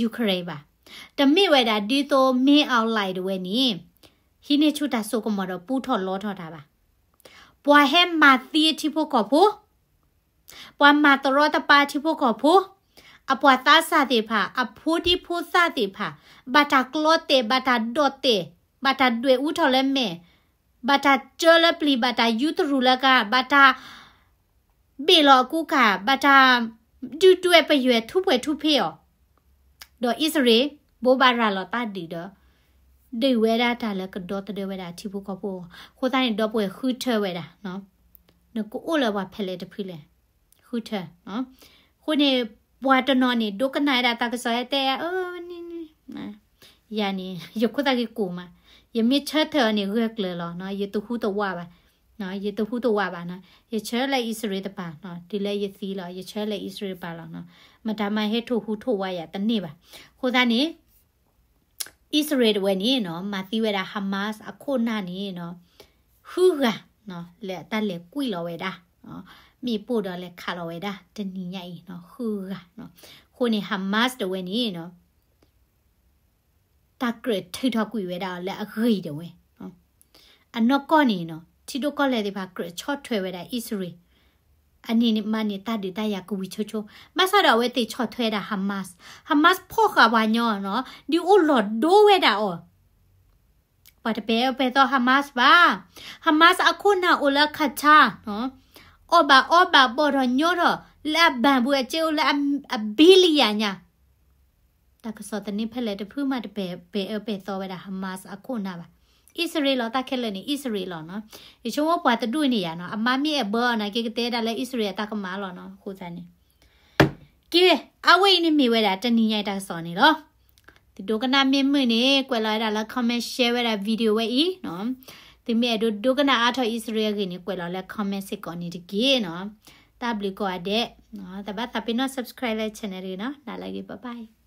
Ukraine ဘၣ်. တမ့ၢ်ဝဲဒၣ်ဒ်သိး မင်းအောင်လှိုင် တဝဲန့ၣ် ဟံးန့ၢ်ဆူၣ်တၢ်စိကမီၤဒီးပူထီၣ်လီထီၣ်တၢ်ဘၣ်. ပှၤဟဲမၤသံအထံဖိကီၢ်ဖိ, ပှၤမၤတရီတပါထံဖိကီၢ်ဖိ, အပှၤသးစၢ်သ့ၣ်တဖၣ်, အဖိဒံဖိသၣ်သ့ၣ်တဖၣ်, ဘၣ်တၢ်ကျီတဲာ်, ဘၣ်တၢ်ဒိးတဲာ်, ဘၣ်တၢ်ဒွဲၣ်အူထီၣ်လၢမဲာ်, ဘၣ်တၢ်တၢလၢပျံၤ, ဘၣ်တၢ်ယူတရူးလၢကါ, ဘၣ်တၢ် ဘ့ၣ်လီၤအကူကၤ, ဘၣ်တၢ်ဒုၣ်ဒွဲၣ်ပယွဲၢ်ထူၣ်ပှဲၤထူၣ်ဖ့အီၤ, ဒီးအံၣ်စရ့လး ဘိးဘၣ်ရၤလီၤတၢ်ဒုးဒီး ဒုးဝဲဒၣ်တၢ်လၢကဒီသဒၢဝဲဒၣ်ထံဖိကီၢ်ဖိအဂီၢ်. အဃိသတးန့ၣ် ဒီပုၢ်ဝဲၢ်ဃုထၢဝဲဒၣ်, နကအိၣ်လၢပှၤဖဲလဲၣ်တဖုလဲၣ်, ဃုထၢ. အဃိန့ၣ် ပှၤတနီၤန့ၣ် ဒိကနၣ်ဝဲဒၣ်တၢ်ကစီၣ် တဲအၢ ယၤန့ၣ် ယခိၣ်သၣ်ဂ့ၤကိၢ်မး, ယမ့ၢ်ဆၢထၢၣ်အီၤန့ၣ် ဂၢၢ်ကျၢၤလီၤ, ယတဟူးတဝးဘၣ်, ယတဟူးတဝးဘၣ်, ယဆၢလၢအံၣ်စရ့လးတပၤ, တုၤလၢယသံလီၤ, ယဆၢလၢအံၣ်စရ့လးတပၤလီၤ. မတၤမၤဟဲထိၣ်ဟူးထိၣ်ဝးယၤတန့ၢ်ဘၣ်. အဃိသတးန့ၣ် အံၣ်စရ့လးတဝဲန့ၣ်နီၤ မၤသံဝဲဒၣ် Hamas အခိၣ်နၢ်န့ၣ်နီၤ ဃုဂၤနီၤ လၢတၢ်လဲၤကွံာ်လီၤဝဲဒၣ်, မ့ၣ်ပိၢ်ဒီးလဲၤခးလီၤဝဲဒၣ် တနံၤညါအံၤနီၤ ဃုဂၤနီၤ. အဃိန့ၣ် Hamas တဝဲန့ၣ်နီၤ တၢ်ကြၢးထုးထီၣ်ကွံာ်ဝဲဒၣ်အီၤလၢအဂ့ၤတဝဲ အနီၢ်ကီၢ်န့ၣ်နီၤ ထံဒိၣ်ကီၢ်လဲၢ်သ့ၣ်တဖၣ် ကြၢးဆီၣ်ထွဲဝဲဒၣ်အံၣ်စရ့လး, အန့ၣ်မးန့ၣ် တၢ်ဒုးတၢ်ယၤကဝံၤဆိဆိ, ဘၣ်ဆၣ်ဒီးအဝဲသ့ၣ်ဆီၣ်ထွဲဒၣ် Hamas, Hamas ဖီၣ်ဃာ်ပှၤညီနီၤ ဒုးအိၣ်လီၤဒိဝဲဒၣ်အီၤ, ပှၤတပဲာ်အၢပဲာ်သီ Hamas ဘၣ်, Hamas အခိၣ်နၢ်အိၣ်လၢ Qatar နီၤ, အီၣ်ဘၣ်အီဘၣ်ဘီၣ်ထီၣ်ညီထီၣ် လၢအဘၣ်ပူၤအစ့အိၣ်လၢအ billion ညါ တၢ်ကစီၣ်သန့ဖဲလဲၣ်တဖုမးတပဲာ်အၢပဲာ်သီဝဲဒၣ် Hamas အခိၣ်နၢ်ဘၣ်. အံၣ်စရ့လးလီၤ တၢ်ခဲလၢာ်န့ၣ် အံၣ်စရ့လးလီၤနီၤ. ယဆိကမိၣ်ပှၤတဒူၣ်န့ၣ်ယၤနီၤ အမါမ့ၢ်အဲၣ်ဘၢအီၤနာ်က့ ကတဲဒၣ်လၢအံၣ်စရ့လးအတၢ်ကမၣ်လီၤနီၤ အဃိသတးန့ၣ် က့, အဝဲအံၤန့ၣ်မ့ၢ်ဝဲဒၣ်တနံၤညါအံၤတၢ်ကစီၣ်န့ၣ်လီၤ. သုဒိကနၣ်မ့ၢ်မုာ်န့ၣ် ကွဲးလီၤဝဲဒၣ်လၢ comment share ဝဲဒၣ် video ဝဲအံၤနီၤ. သုမ့ၢ်အဲၣ်ဒိးဒိကနၣ်အါထီၣ်အံၣ်စရ့လးအဂ့ၢ်န့ၣ် ကွဲးလီၤလၢ comment စ့ၢ်ကီးန့ၣ်တက့ၢ်နီၤ. တၢ်ဘျုးကိးဂၤဒဲး, တဘၣ်သးပ့ၤနီၣ် subscribe လၢ channel တဂ့ၤနီၤ. နၤလၢအဂ့ၤ bye bye.